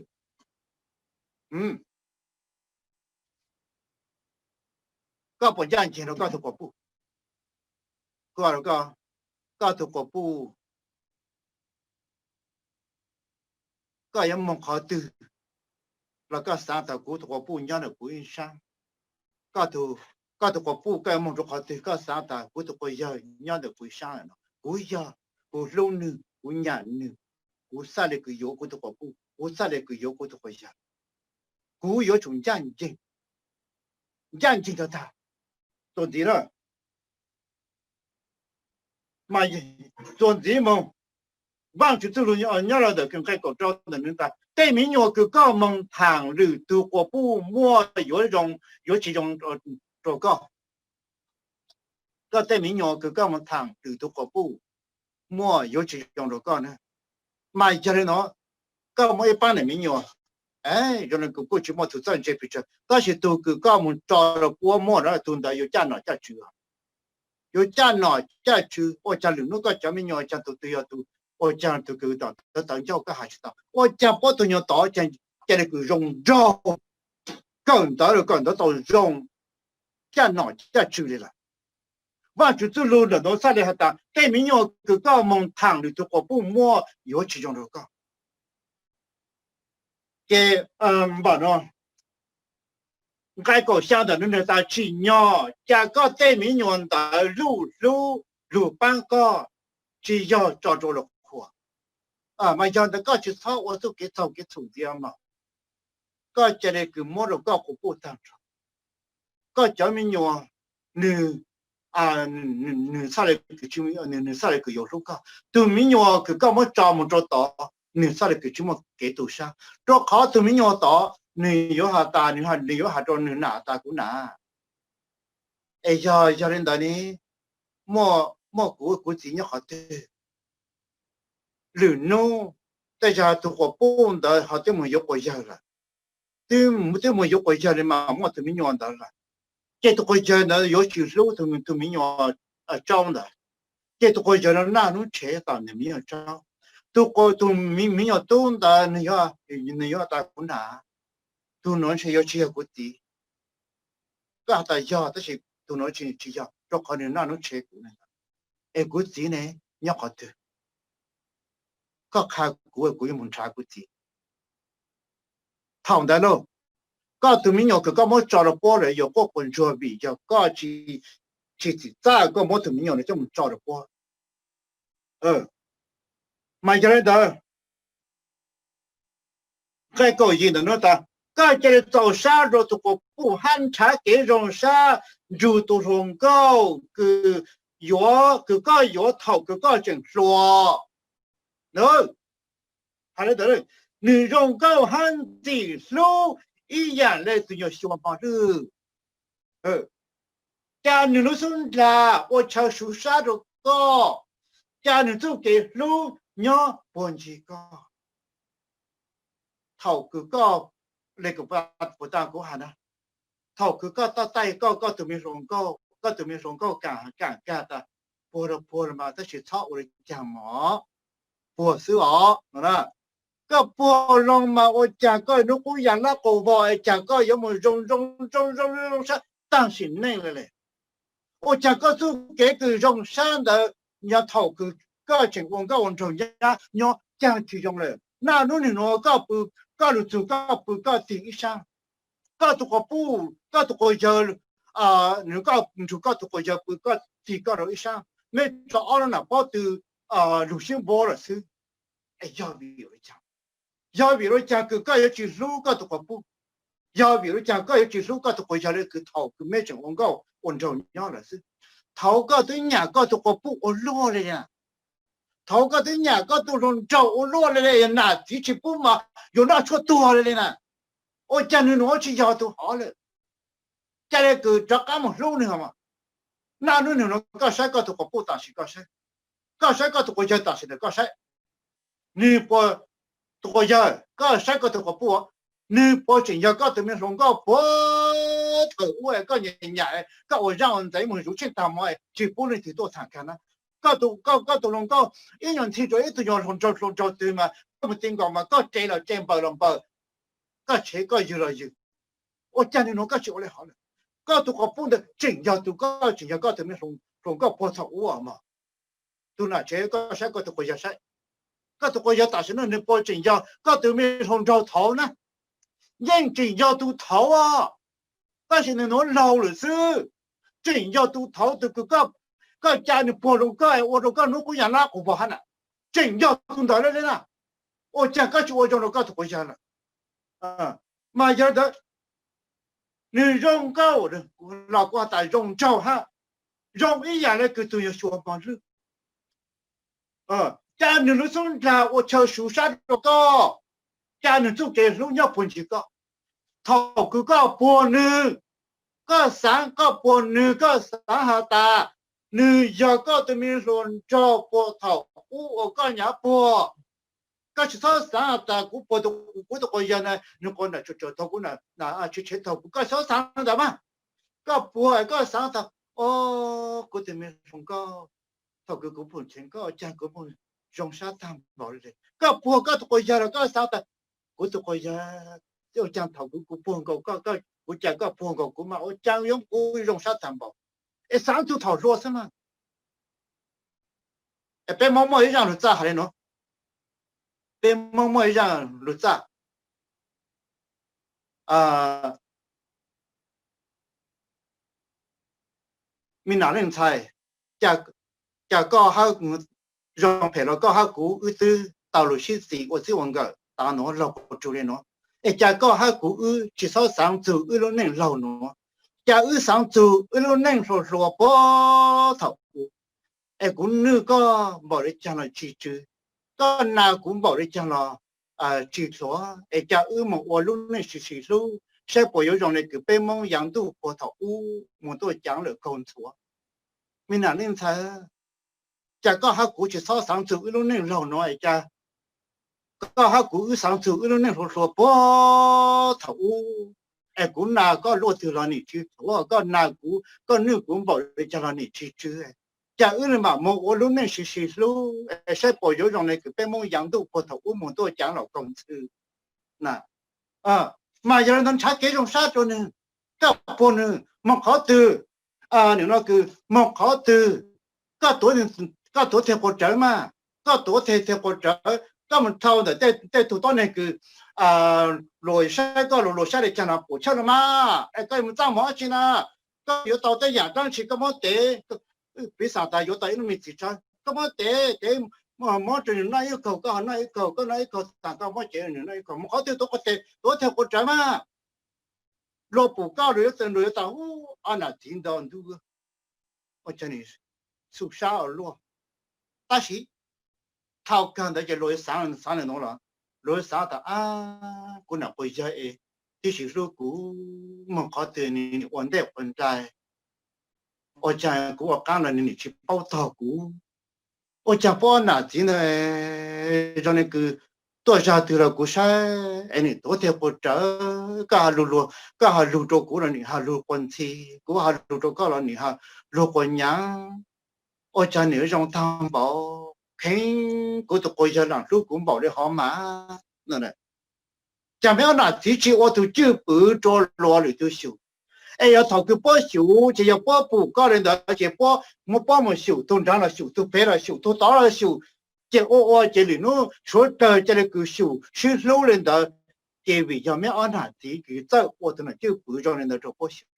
koj puas ncaj ncees rau koj tus quas puj? Kuv hais rau koj, koj tus quas puj, koj yuav moog qhov twg los koj xaav tas kuv tus quas puj nyob ntawm kuv ib sab. Koj tus quas puj koj yuav moog rau qhov twg koj xaav tas kuv tus quas yawg nyob ntawm kuv ib sab lawm no. Kuv yog, kuv hlub nwg, kuv nyam nwg, kuv txhaj le kws yuav kuv tus quas puj, kuv txhaj le kws yuav kuv tus quas yawg. Kuv yuav tsum ncaj ncees, ncaj ncees tag tag. Txuas ntxiv na, mas txuas ntxiv moog, Vaajtswv txuj lug nyob rau ntawm nqe kaum rau ntawm nws tas, tej miv nyuas kws koj moog thaam lwm tug quas puj muaj yuav zoo yuav tsi zoo rau koj. Koj tej miv nyuas kws koj moog thaam lwm tug quas puj muaj yuav tsi zoo rau koj na. Mas yog le nuav, koj muaj ib paab nam miv nyuas, zoo le kuv kuj tsi muaj tug txawj ntse pes tsawg, tab sis tug kws koj moog tso rau puab muaj na, tug ntawd yuav caj nom caj tswv, yuav caj nom caj tswv. Ua caag lwm nub koj cov miv nyuas caag tug twg yog tug, ua caag tug kws tawv tawv ncauj koj has tsi tau, ua caag puab tug nyuas tod ca le kws zoo nraug, kawm ntawv los kawm ntawv tau zoo, caj nom caj tswv le lawm. Vaajtswv txuj lug ntawm nuav txhaj le has tas tej miv nyuas kws koj moog thaam lwm tug quas puj muaj yuav tsi zoo rau koj. Ces nqe kaum xyaa ntawm nws tas, tsim nyog ca koj tej miv nyuas ntawd luj hlub lug paab koj, tsi yog tso rau luas qhuas. Mas yog ntawd koj tsi txhob ua txuj kev txaug kev txhum ntxiv mog. Koj ca le kws muab rau koj quas puj taag nrho. Koj cov miv nyuas, nwg, nwg txhaj le kws, nwg txhaj le kws yuav hlub koj. Tug miv nyuas kws koj muab tso moog rau tod, nwg txhaj le kws tsi muaj kev tu sab, rau qhov tug miv nyuas tod nwg yuav has tas, nwg yuav has rau nwg nam tas kuv nam. Es yog, yog le ntawd ne, muaj kuv, kuv txiv nyob qhov twg? Lwm nub tej zag tug quas puj ntawd ho twb moog yuav quas yawg lawm. Twb moog yuav quas yawg le mas muaj tug miv nyuas ntawd lawm, ces tug quas yawg ntawd yuav tsi hlub tug miv nyuas tsaub ntawd, ces tug quas yawg no naj nub tshev tom nws miv nyuas tsaub. Tug, tug miv nyuas tub ntawd nwg yuav tas kuv nam, tug nuav ntshe yuav tsi yog kuv txiv. Koj has tas yog, tab sis tug nuav tsi yog, rau qhov nwg naj nub tshev kuv ne. Es kuv txiv ne, nyob qhov twg? Koj qha kuv, kuv yuav moog nrhav kuv txiv. Thaum ntawd lauj, koj tug miv nyuas kws koj muab tso rau puab lawm yuav quaj quas ntsuag vim yog koj tsi txim txaj koj muab tug miv nyuas no coj moog tso rau puab. Mas yog le ntawd, nqe kaum yim ntawm nuav tas, koj ca le txaus sab rua tug quas puj hab nrhav kev zoo sab nrug tug hluas nkauj kws yuav, kws koj yuav thaum kws koj tseem hluas. Nwg zoo nkauj hab ntxim hlub ib yaam le tug nyuas xyuas hmo lwj. Ca nwg lub xub ntiag ua chaw suv sab rua koj, ca nwg txuj kev hlub nyob puag ncig koj. Thaum kws koj, le puag ta kuv has na, thaum kws koj toj taij koj, koj tug me hluas nkauj, koj tug me hluas nkauj kaam kaam kag tas, puag rua puag los mas tab sis txhob ua le caag mog, puag xwb os no na. Koj puag loo mas ua caag koj nub qub ya lab qaus vog es caag koj yuav moog zoo zoo zoo zoo zoo sab taag sim neej le le. Ua caag koj txuj kev kws zoo sab ntawd, yog thaum kws koj tseem ua nkauj ua nraug nyab nyob caag tsi zoo lawm. Naj nub nwg nuav koj pw koj lug txug, koj pw koj txig ib sab, koj tug quas puj, koj tug quas yawg, nrug koj tug quas yawg pw koj txig koj rau ib sab, mej tso ob lub nam pob tw lug sib npuab lawm xwb. Yog vim le caag? Yog vim le caag kws koj yuav tsi hlub koj tug quas puj? Yog vim le caag koj yuav tsi hlub koj tug quas yawg le kws thaum kws mej tseem ua nkauj ua nraug nyob lawm xwb? Thaud koj twb nyam koj tug quas puj ua luaj le na. Thaud koj twb nyam koj tug hluas nraug ua luaj le le, nam txiv tsi pub mas yuav noj tshuaj tuag le le na. Ua caag nwg nuav tsi yog tug hov lawm? Ca le kws rov qaab moog hlub nwg os. Naj nub nwg nuav koj saib koj tug quas puj tam sim koj saib, koj saib koj tug quas yawg tam sim ntawm koj saib. Nwg puas, tug quas yawg, koj saib koj tug quas puj, nwg puas tseem yog koj tug me hluas nkauj puag thaum ub koj nyam nyam, koj ua zaaj ua ntxeev moog zuv tsheej taag mov tsi pub leej twg tuaj thaam kag na? Koj tug, koj tug hluas nkauj ib nyuas ntxhi rua ib tug nyuas hluas nraug hluas nraug twg mas koj moog ti nkaus mas koj tse los tse npaws los npaws, koj tshev koj ywg los ywg. Ua caag nwg nuav koj tsi ua le hov lawm? Koj tus quas puj ntawd tseem yog tus koj, tseem yog koj tus me hluas nkauj puag thaum ub mog. Tus nam tsev koj saib koj tus quas yawg saib, koj tus quas yawg tam sim no nws puas tseem yog koj tus me hluas nraug thaud na? Yeej tseem yog tus thaud, tab sis nws nuav laug lawm xwb. Tseem yog tus thaud tus kws koj ca nws puag rau koj ua rau koj hnub qub ya lab qus vog hab na. Tseem yog tus ntawd li na. Ua caag koj tsis ua zoo rau koj tus quas yawg lawm? Mas yog ntawd, nws zoo nkauj los kuv has tas zoo nraug hab, zoo ib yam le kws tus yawg xyuas mog lwj. Ca nws lub xub nrag ua chaw suv sab rau koj, ca nws txuj kev hlub nyob puag ncig koj. Thaum kws koj puag nws, koj xaav koj puag nws, koj xaav has tas nws yog koj tus me hluas nraug puag thaum ub uas koj nyav puag. Koj tsis txhob xaav has tas kuv puag tus, kuv tus quas yawg na nws quas nram tsam thaum kuv tsev thaum kuv, koj txhob xaav ntawd mas. Koj puag koj xaav tas, o, kuv tus me hluas nkauj, thaum kws kuv puag tsev koj ua caag kuv puag zoo sab tag npaum li. Koj puag koj tus quas yawg los koj xaav tas kuv tus quas yawg, ua caag thaum kws kuv puag nkaus koj, kuv ca koj puag nkaus kuv mas ua caag yuav kuv zoo sab tag npaum. Es xaav txug thaum hluas xwb mas. Es peb Hmoob muaj ib zaj lug txaj has le nuav, peb Hmoob muaj ib zaj lug txaj, me nam leej ntxhais, cas koj hab, zoo phem los koj hab kuv wb twb tau lug sib txis ua txij ua nkawm tas nuav laug pes tsawg le nuav, es cas koj hab kuv wb tsis txhob xaav txug wb lub neej laug nuav? Cas wb xaav txug wb lub neej hluas hluas puag thaum ub, es kuv nwj koj npaum le caag los tsis tsw, koj nas kuv npaum le caag los tsis thuav, es cas wb moog ua lub neej sib sib hlub saib puas yuav zoo le kws peb Hmoob yaav ntuj puag thaum ub moog tuaj caav lawm kaug ntxhuav. Me nam leej ntxhais, cas koj hab kuv tsis txhob xaav txug wb lub neej laug nuav, es cas koj hab kuv wb xaav txug wb lub neej hluas hluas puag thaum ub, es kuv nas koj luaj twg los nim tsis thuav, koj nas kuv, koj nwj kuv npaum le caag los nim tsis tsw, cas wb le maam moog ua lub neej sib sib hlub es saib puas yuav zoo le kws peb Hmoob yaav ntuj puag thaum ub moog tuaj caav lawm kaug ntxhuav. Mas yog le ntawd nrhav kev zoo sab rua nwg, koj puag nwg moog qhov twg, nim no kws moog qhov twg, koj tuav teg quas rawv mas, koj tuav teg teg quas rawv, koj moog thau ntawm tej tug tuab neeg kws luas saib koj luas luas saib le caag los puam chawj los mas, es koj moog txaj muag dab tsi na, koj yuav tau tej yaam dlaab tsi koj muab tev, piv xam tas yuav tau ib lub me txiv tsawb koj muab tev, tev muab rua nwg noj ib kaug, koj ho noj ib kaug, koj noj ib kaug taag koj muab cev rua nwg noj ib kaug, moog qhov twg tuav teg, tuav teg quas rawv mas. Luas pum koj luas yuav tau, hu, ob nam txiv nto ntuj, ua caag nim xu sab ua luaj. Tab sis thaum kawg ntawd ces luas yuav xaav, xaav le nuav los, luas yuav xaav tas, ab, kuv nam quas yawg es tib si hlub kuv, moog qhov twg nwg nim ua ntej ua nraim, ua caag kuv ua qaab los nwg nim tsis paub tog kuv, ua caag puab nam txiv ntawd zoo le kws tuaj zag twg los kuv saib es nim tuav teg quas rawv, koj ho lug, koj ho lug rua kuv los nim ho lug quas ntxhi, kuv ho lug rua koj los nim ho lug quas nyav, ua caag nim zoo taag npaum, kheev kuv tus quas yawg lam hlub kuv npaum le hov mas. Caag meb ob nam txiv tsi ua tug cwj pwm rua luas lwm tug xyum, es yog thaum kws puab xyum ces yog puab pum koj le ntawd ces puab muab puab moog xyum, tug nraag los xyum, tug pem los xyum, tug tod los xyum, ces ua ua ces lwm nub suav dlawg ca le kws xyum sib hlub le ntawd, ces vim yog meb ob nam txiv kws txawj ua tug nam cwj pwm zoo le ntawd rua puab xyum.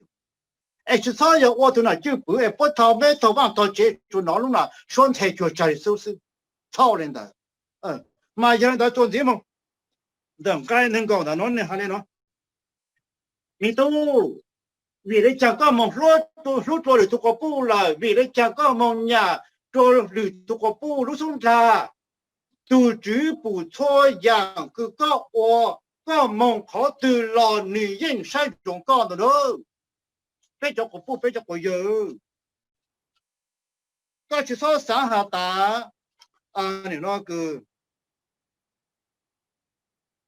Es tsi txhob yog ua tug nam cwj pwm es puab thaug meb thaug vaaj thaug tsev tsuas nov lub nam suab nthe cuag tsag li xub xwb, txhob le ntawd. Mas yog le ntawd txuas ntxiv moog ntawm nqai neeg nkaum ntawm nuav nwg has le nuav, me tub, vim le caag koj moog hlub rua lwm tug quas puj lawm? Vim le caag koj moog nyam rua lwm tug quas puj lub xub nraag? Tug Tswv pum txhua yaam kws koj ua, koj moog qhov twg los nwg yeej saib ntsoov koj ntag nawb. Peb cov quas puj, peb cov quas yawg, koj tsi txhob xaav has tas, nim no kws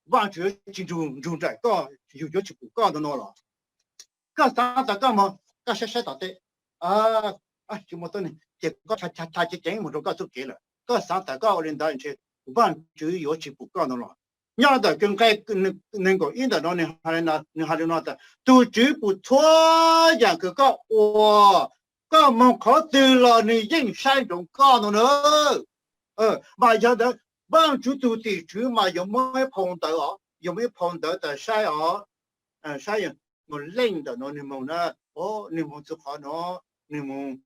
Vaajtswv tsi nrug nraim koj, yug yuav tsi pum koj ntag no los. Koj xaav tas koj moog, koj saib saib tom teb, tsi muaj tuab neeg ces koj tha ceev ceev moog rua koj txuj kev lawm. Koj xaav tas koj ua le ntawd ntshe Vaajtswv yuav tsi pum koj ntag los. Nyob ntawm kws nqe nees nkaum ib ntawm no nws hais li no tas, tus Tswv pum txhua yaam kws koj ua, koj moog qhov twg los nws yeej saib ntsoov koj no na. Mas yog ntawd Vaajtswv tug tim tswv mas yuav muab ib phau ntawv os, yuav muab ib phau ntawv tas saib os, saib mus leej ntawm no nws moog na, nws moog txug qhov no, nws moog,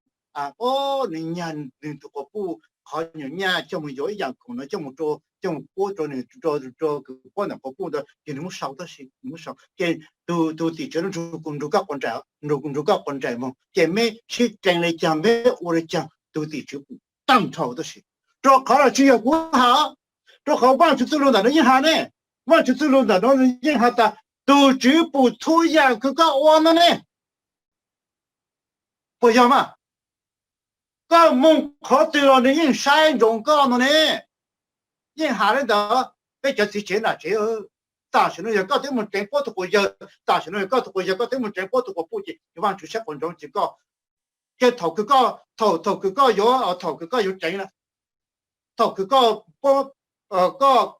o, nws nyag nws tug quas puj qhov nyuam nyaj coj mus yuav ib yaam khoom no coj mus rua, coj mus puab rua nws, rua kws puab ntawm quas puj ntawd ces nws muab sau tab sis nws muab sau ces tug tim tswv nrug, nrug koj quas nraim, nrug koj quas nraim moog ces meb sib dlees le caag, meb ua le caag tug tim tswv pum taaj nrho tab sis, rua qhov los tsi yog kuv has, rua qhov Vaajtswv txuj lug ntawm no yeej has ne, Vaajtswv txuj lug ntawm no yeej has tas tug Tswv pum txhua yaam kws koj ua no ne. Puas yog mas? Koj moog qhov twg los nws yeej saib ntsoov koj no ne. Yeej has le ntawd, peb cov txiv tsev nam tsev, tam sim no yog koj twb moog dlees puab tug quas yawg, tam sim no yog koj tug quas yawg koj twb moog dlees puab tug quas puj ces Vaajtswv saib quas ntsoov ces koj, ces thaum kws koj, thaum, thaum kws koj yuav, thaum kws koj yuav dlees na, thaum kws koj, koj,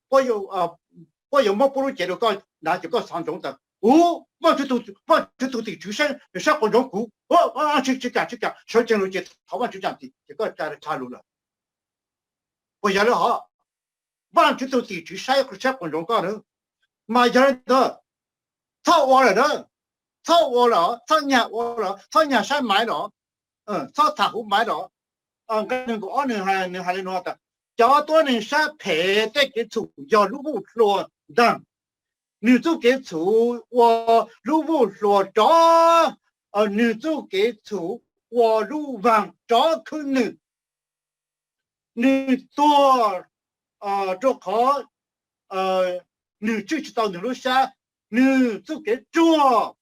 puab yuav muab puab lub cev rua koj na ces koj xaav ntsoov tas, u, Vaajtswv tug tim tswv saib quas ntsoov kuv, tsi kaam, tsi kaam, sawv tsees lug ces thov Vaajtswv zaam txim ces koj tsa lug lawm. Puas yog le hov? Vaajtswv tug tim tswv saib, saib quas ntsoov koj na. Mas yog le ntawd, txhob ua lawm na, txhob ua lawm, txhob nyag ua lawm, txhob nyag saib maiv lawm, txhob tham huv maiv lawm. Nqe nees nkaum ob nws, nws has le nuav tas, cov tuab neeg sab phem tej kev txhum yog lub vuj hlua ntaag, nws txuj kev txhum ua lub vuj hlua rov, nws txuj kev txhum ua lub vaag rov khwb nws. Nws tuag rua qhov nws tswj tsi tau nws lub sab, nws txuj kev ruag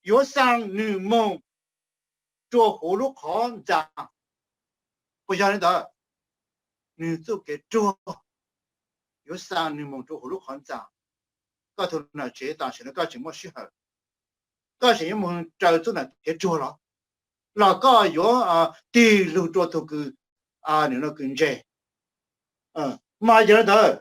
yuav xaa nws moog rua huv lub qhov ntxaa. Puas yog le ntawd? Nws txuj kev ruag yuav xaa nws moog rua huv lub qhov ntxaa. Koj tug nam tsev tam sim no koj tseem muaj sij hawm, koj tseem yuav moog raws txuj nam kev ruag los, los koj yuav tig lug rua tug kws, nws no kws ntse. Mas yog le ntawd,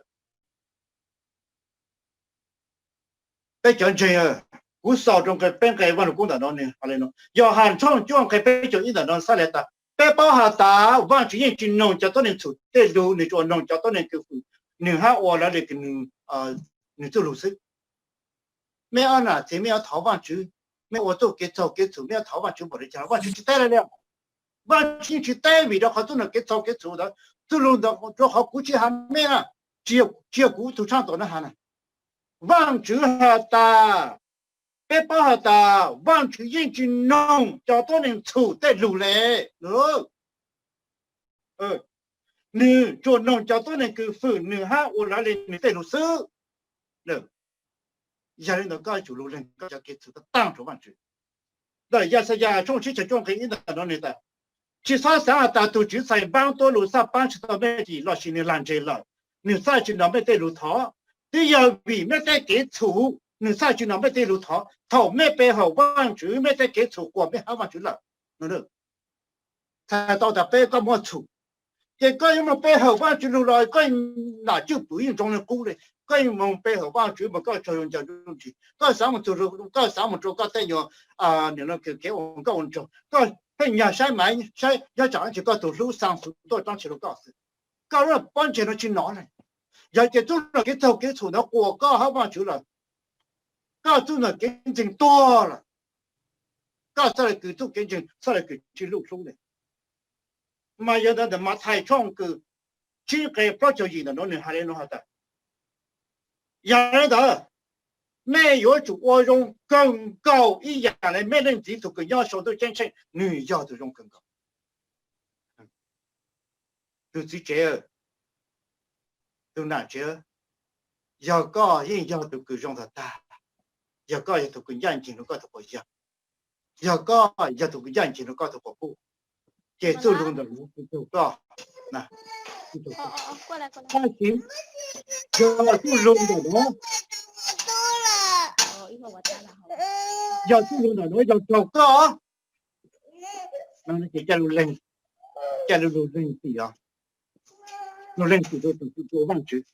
peb cov ntseeg, kuv xaus rua nqe peb nqe Vaaj Lug Kub ntawm no nws has le no, Yauhas tshooj cuaj nqe peb caug ib ntawm no xab le tas, peb paub has tas Vaajtswv yeej tsi noog cov tuab neeg txhum tej lug, nws tsuas noog cov tuab neeg kws fwm nws hab ua raws le nws txuj lug xwb. Mej ob nam txiv mej yuav thov Vaajtswv, mej ua txuj kev txhaum kev txhum mej yuav thov Vaajtswv npaum le caag los Vaajtswv tsi teb le. Vaajtswv yeej tsi teb vim rua qhov txuj nam kev txhaum kev txhum ntawd, txuj lug ntawd rua qhov kuv tsi has mej na, tsi yog kuv tug tshaaj tuam na has na. Vaajtswv has tas, peb paub has tas Vaajtswv yeej tsi noog cov tuab neeg txhum tej lug le. Nws tsuas noog cov tuab neeg kws fwm nws hab ua raws le nws tej lug xwb. Yog le ntawd koj yuav tsum lug lees koj cov kev txhum taag rua Vaajtswv. Ntawm Yaxayas tshooj tsib caug cuaj nqe ib ntawm no nws tas, tsi xob xaav has tas tug Tswv txhais npaab tuab lug txhaj paab tsi tau mej cim lossis nws lag ntseg lawm, nws txhaj tsi nrog mej tej lug thov. Twb yog vim mej tej kev txhum nws txhaj tsi nrog mej tej lug thov. Thaum mej pe hawm Vaajtswv mej tej kev txhum quas mej hab Vaajtswv lawm. Txhais tau tas peb koj muaj txhum, ces koj yuav moog pe hawm Vaajtswv lug los koj nam cwj pwm yeej ntsoov le qub le. Koj yuav moog pe hawm Vaajtswv mas koj tsaug zug ncaws nruj nrig, koj xaav moog txug, koj xaav moog rua koj tej nyuag, nim no kws kev ua nkauj ua nraug, koj pheej nyag saib maiv saib nyob tsam ib ntsis koj tug hlub xaa xuv tuaj tsob ntshis rua koj xwb. Koj lub pob ntseg no tsi nov le. Yog ces txuj lug kev txhaum kev txhum ntawd quas koj hab Vaajtswv lawm, koj txuj nam kev ntseeg tuag lawm, koj txhaj le kws txuj kev ntseeg txhaj le kws tsi lub hlub le. Mas yog ntawd ntawm Mathais tshooj kws tsib nqe plaub caug yim ntawm no nws has le nuav has tas, yog le ntawd, mej yuav tsum ua zoo kawg nkaus ib yam le mej Leej Txiv tug kws nyob sau ntuj ceeb tsheej, nws yog tug zoo kawg nkaus. Tug txiv tsev, tug nam tsev, yog koj yeej yog tug kws zoo tag tag, yog koj yog tug kws ncaj nceeg rua koj tug quas yawg, yog koj yog tug kws ncaj nceeg rua koj tug quas puj, ces txuj lug ntawm no tug koj, tab sis yog txuj lug ntawm no, yog txuj lug ntawm no yog raug koj, ces ca lug leeg, ca lug lug leeg tim os, lug leeg tim rua tus kws ua Vaajtswv.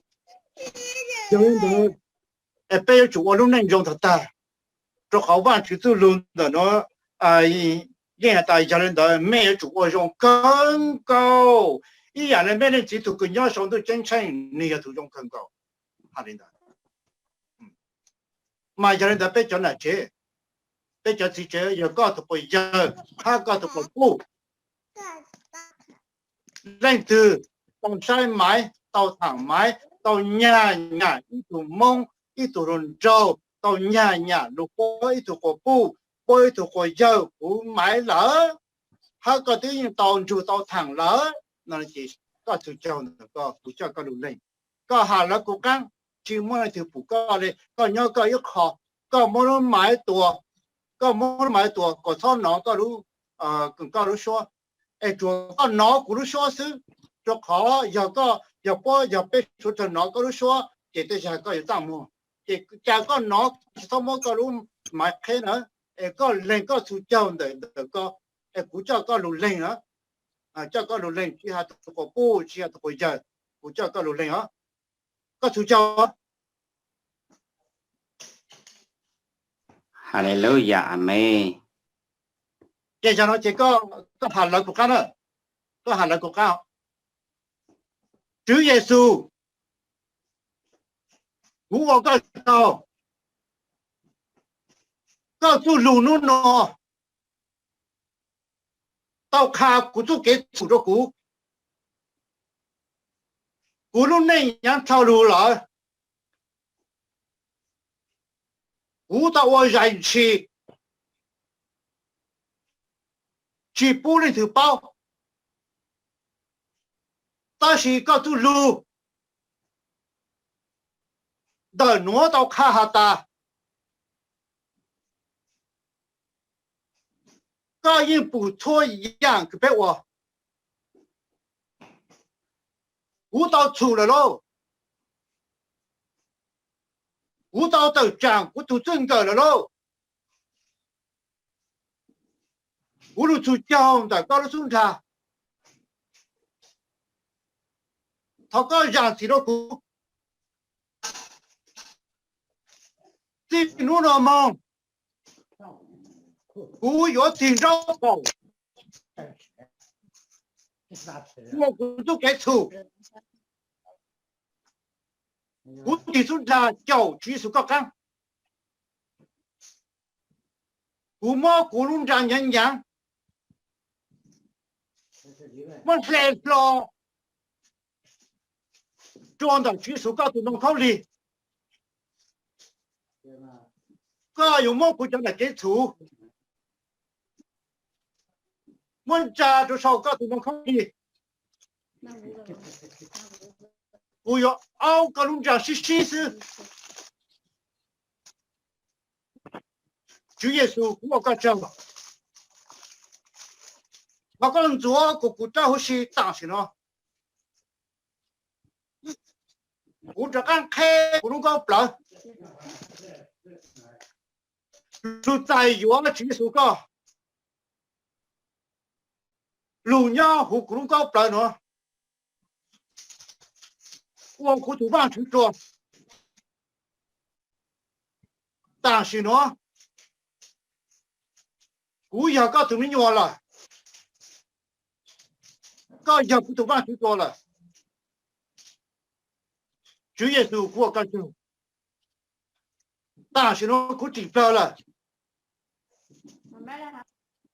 Yog li ntawd, peb yuav tsum ua lub neej zoo tag tag, rau qhov Vajtswv txuj lug ntawm no yeej has tas yog li ntawd mej yuav tsum ua zoo kawg nkaus, ib yam li mej leej txiv tug kws nyob sau ntuj ceeb tsheej nwg yog tug zoo kawg nkaus. Hais li ntawd, mas yog li ntawd peb cov nam tsev, peb cov txiv tsev, yog koj tug quas yawg hab koj tug quas puj, leej twg tau saib Maiv, tau thaam Maiv, tau nyag nyam ib tug Moob, ib tug hluas nraug, tau nyag nyam lug puab ib tug quas puj, puab ib tug quas yawg kuv Maiv lawm, hab koj twb yeej tau nrug tau thaam lawm no ces koj txug caug ntawm koj, kuv coj koj lug leej. Koj has lawv kuv qaab, tsi muaj leej twg pum koj li, koj nyob koj ib qho, koj muab lub Maiv tua, koj muab lub Maiv tua kom txhob nov koj lub, koj lub suab, es tsuas koj nov kuv lub suab xwb, rau qhov yog koj, yog puab, yog peb suav dlawg nov koj lub suab ces tej zag koj yuav txaj muag, ces cas koj nov tsi txhob muab koj lub Maiv qheb na, es koj leeg koj txug caug ntawm ntawm koj, es kuv coj koj lug leej na, coj koj lug leej tsi has tug quas puj tsi has tug quas yawg, kuv coj koj lug leej os, koj txug caug. Haleluya, amees. Ces yog no ces koj has lawv kuv qaab na, koj has lawv kuv qaab. Tswv Yexus, kuv ua koj tsaug, koj txuj lug nub no tau qha kuv txuj kev txhum rau kuv. Kuv lub neej nyaav dlhau lug lawm, kuv tau ua zais ntshis, tsi pub leej twg paub, tab sis koj txuj lug ntawm nuav tau qha has tas koj yeej pum txhua yaam kws peb ua. Kuv tau txhum lawm lauj, kuv tau tawm tsaam kuv tug txij nkawm lawm lauj, kuv lug txug caug ntawm koj lub xub nraag. Thov koj zaam txim rau kuv. Txij nub no moog, kuv yuav tig nraub qaum ua kuv txuj kev txhum. Kuv tig xub nraag caum Tswv Yexus koj qaab. Kuv muab kuv lub nra nyaav nyaav muab hle hlo rua ntawm Tswv Yexus koj tug ntoo khaub lig. Koj yuav muab kuv cov nam kev txhum muab ntsa rua sau koj tug ntoo khaub lig. Kuv yuav aub koj lub nra sib sib xwb. Tswv Yexus, kuv ua koj tsaug. Thov koj ntxuav kuv, kuv rab huv si tam sim no. Kuv rov qaab qheb kuv lub nkuaj plawv lug txais yuav Tswv Yexus koj lug nyob huv kuv lub nkuaj plawv nuav, ua kuv tug Vaajtswv dlua. Tam sim nuav kuv yog koj tug me nyuam lawm, koj yog kuv tug Vaajtswv dlua lawm. Tswv Yexus, kuv ua koj tsaug. Tam sim nuav kuv tsim plawg lawm.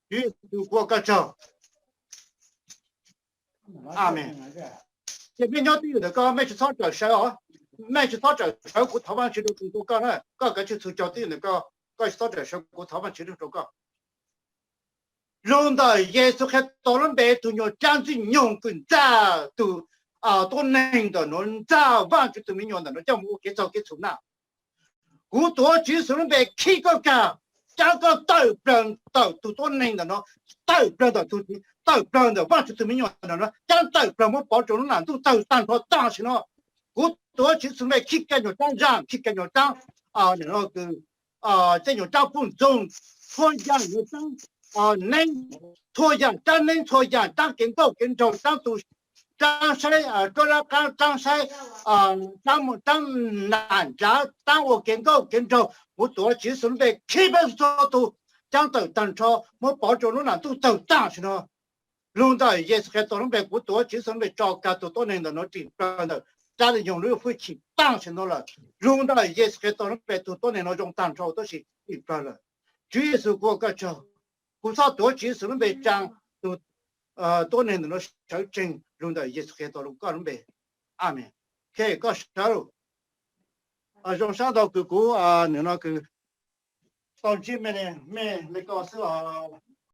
Tswv Yexus, kuv ua koj tsaug. Amees. Ces mej nyob twj ywm ntawm koj, mej tsi txhob rawm sawv os. Mej tsi txhob rawm sawv, kuv thov Vaajtswv rua koj na. Koj kav tsij txhug caug twj ywm ntawm koj, koj tsi txhob rawm sawv, kuv thov Vaajtswv rua koj. Lug ntawm Yexus Khetos lub npe, tug nyuas tsab ntxwg nyoog kws ntxaj tug tuab neeg ntawm nuav, ntxaj Vaajtswv tug me nyuam ntawm nuav coj mus ua kev txaug kev txhum na. Kuv tuav Tswv Yexus lub npe khib koj kag, cab koj tawm plawg ntawm tug tuab neeg ntawm nuav, tawm plawg ntawm tug, tawm plawg ntawm Vaajtswv tug me nyuam ntawm nuav, cab tawm plawg muab pov rua lub nam ntuj tawg taag nrho tam sim no. Kuv tuav Tswv Yexus lub npe khib koj nyuas tsab zaj, khib koj nyuas tsab, tej nyuas tsab puj ntxoog, txhua yaam nyuas tsab neeb, txhua yaam tsab neeb, txhua yaam tsab kev nkauj kev nraug, tsab tug Taab saib rab qaab, taab saib, taab nam nrad, taab ua kev nkauj kev nraug, kuv tuav Tswv Yexus lub npe khib peb txhua tus coob tawm taag nrho, muab pov rua lub nam ntuj tawg taag sim no. Lug ntawm Yexus Khetos lub npe, kuv tuav Tswv Yexus lub npe tso kag tug tuab neeg ntawm nuav rim plawg ntawm dab le nyog lub fwj chim taag sim no lawm. Lug ntawm Yexus Khetos lub npe, tug tuab neeg nuav zoo taag nrho tab sis rim plawg lawm. Tswv Yexus, kuv ua koj tsaug, kuv txhob tuav Tswv Yexus lub npe tsaa tug tuab neeg ntawm nuav sawv tsees. Lug ntawm Yexus Khetos koj lub npe, amees. Koj sawv lug. Zoo sab ntau kws kuv nwm no kws tau ntsib mej, mej le koj xwb os.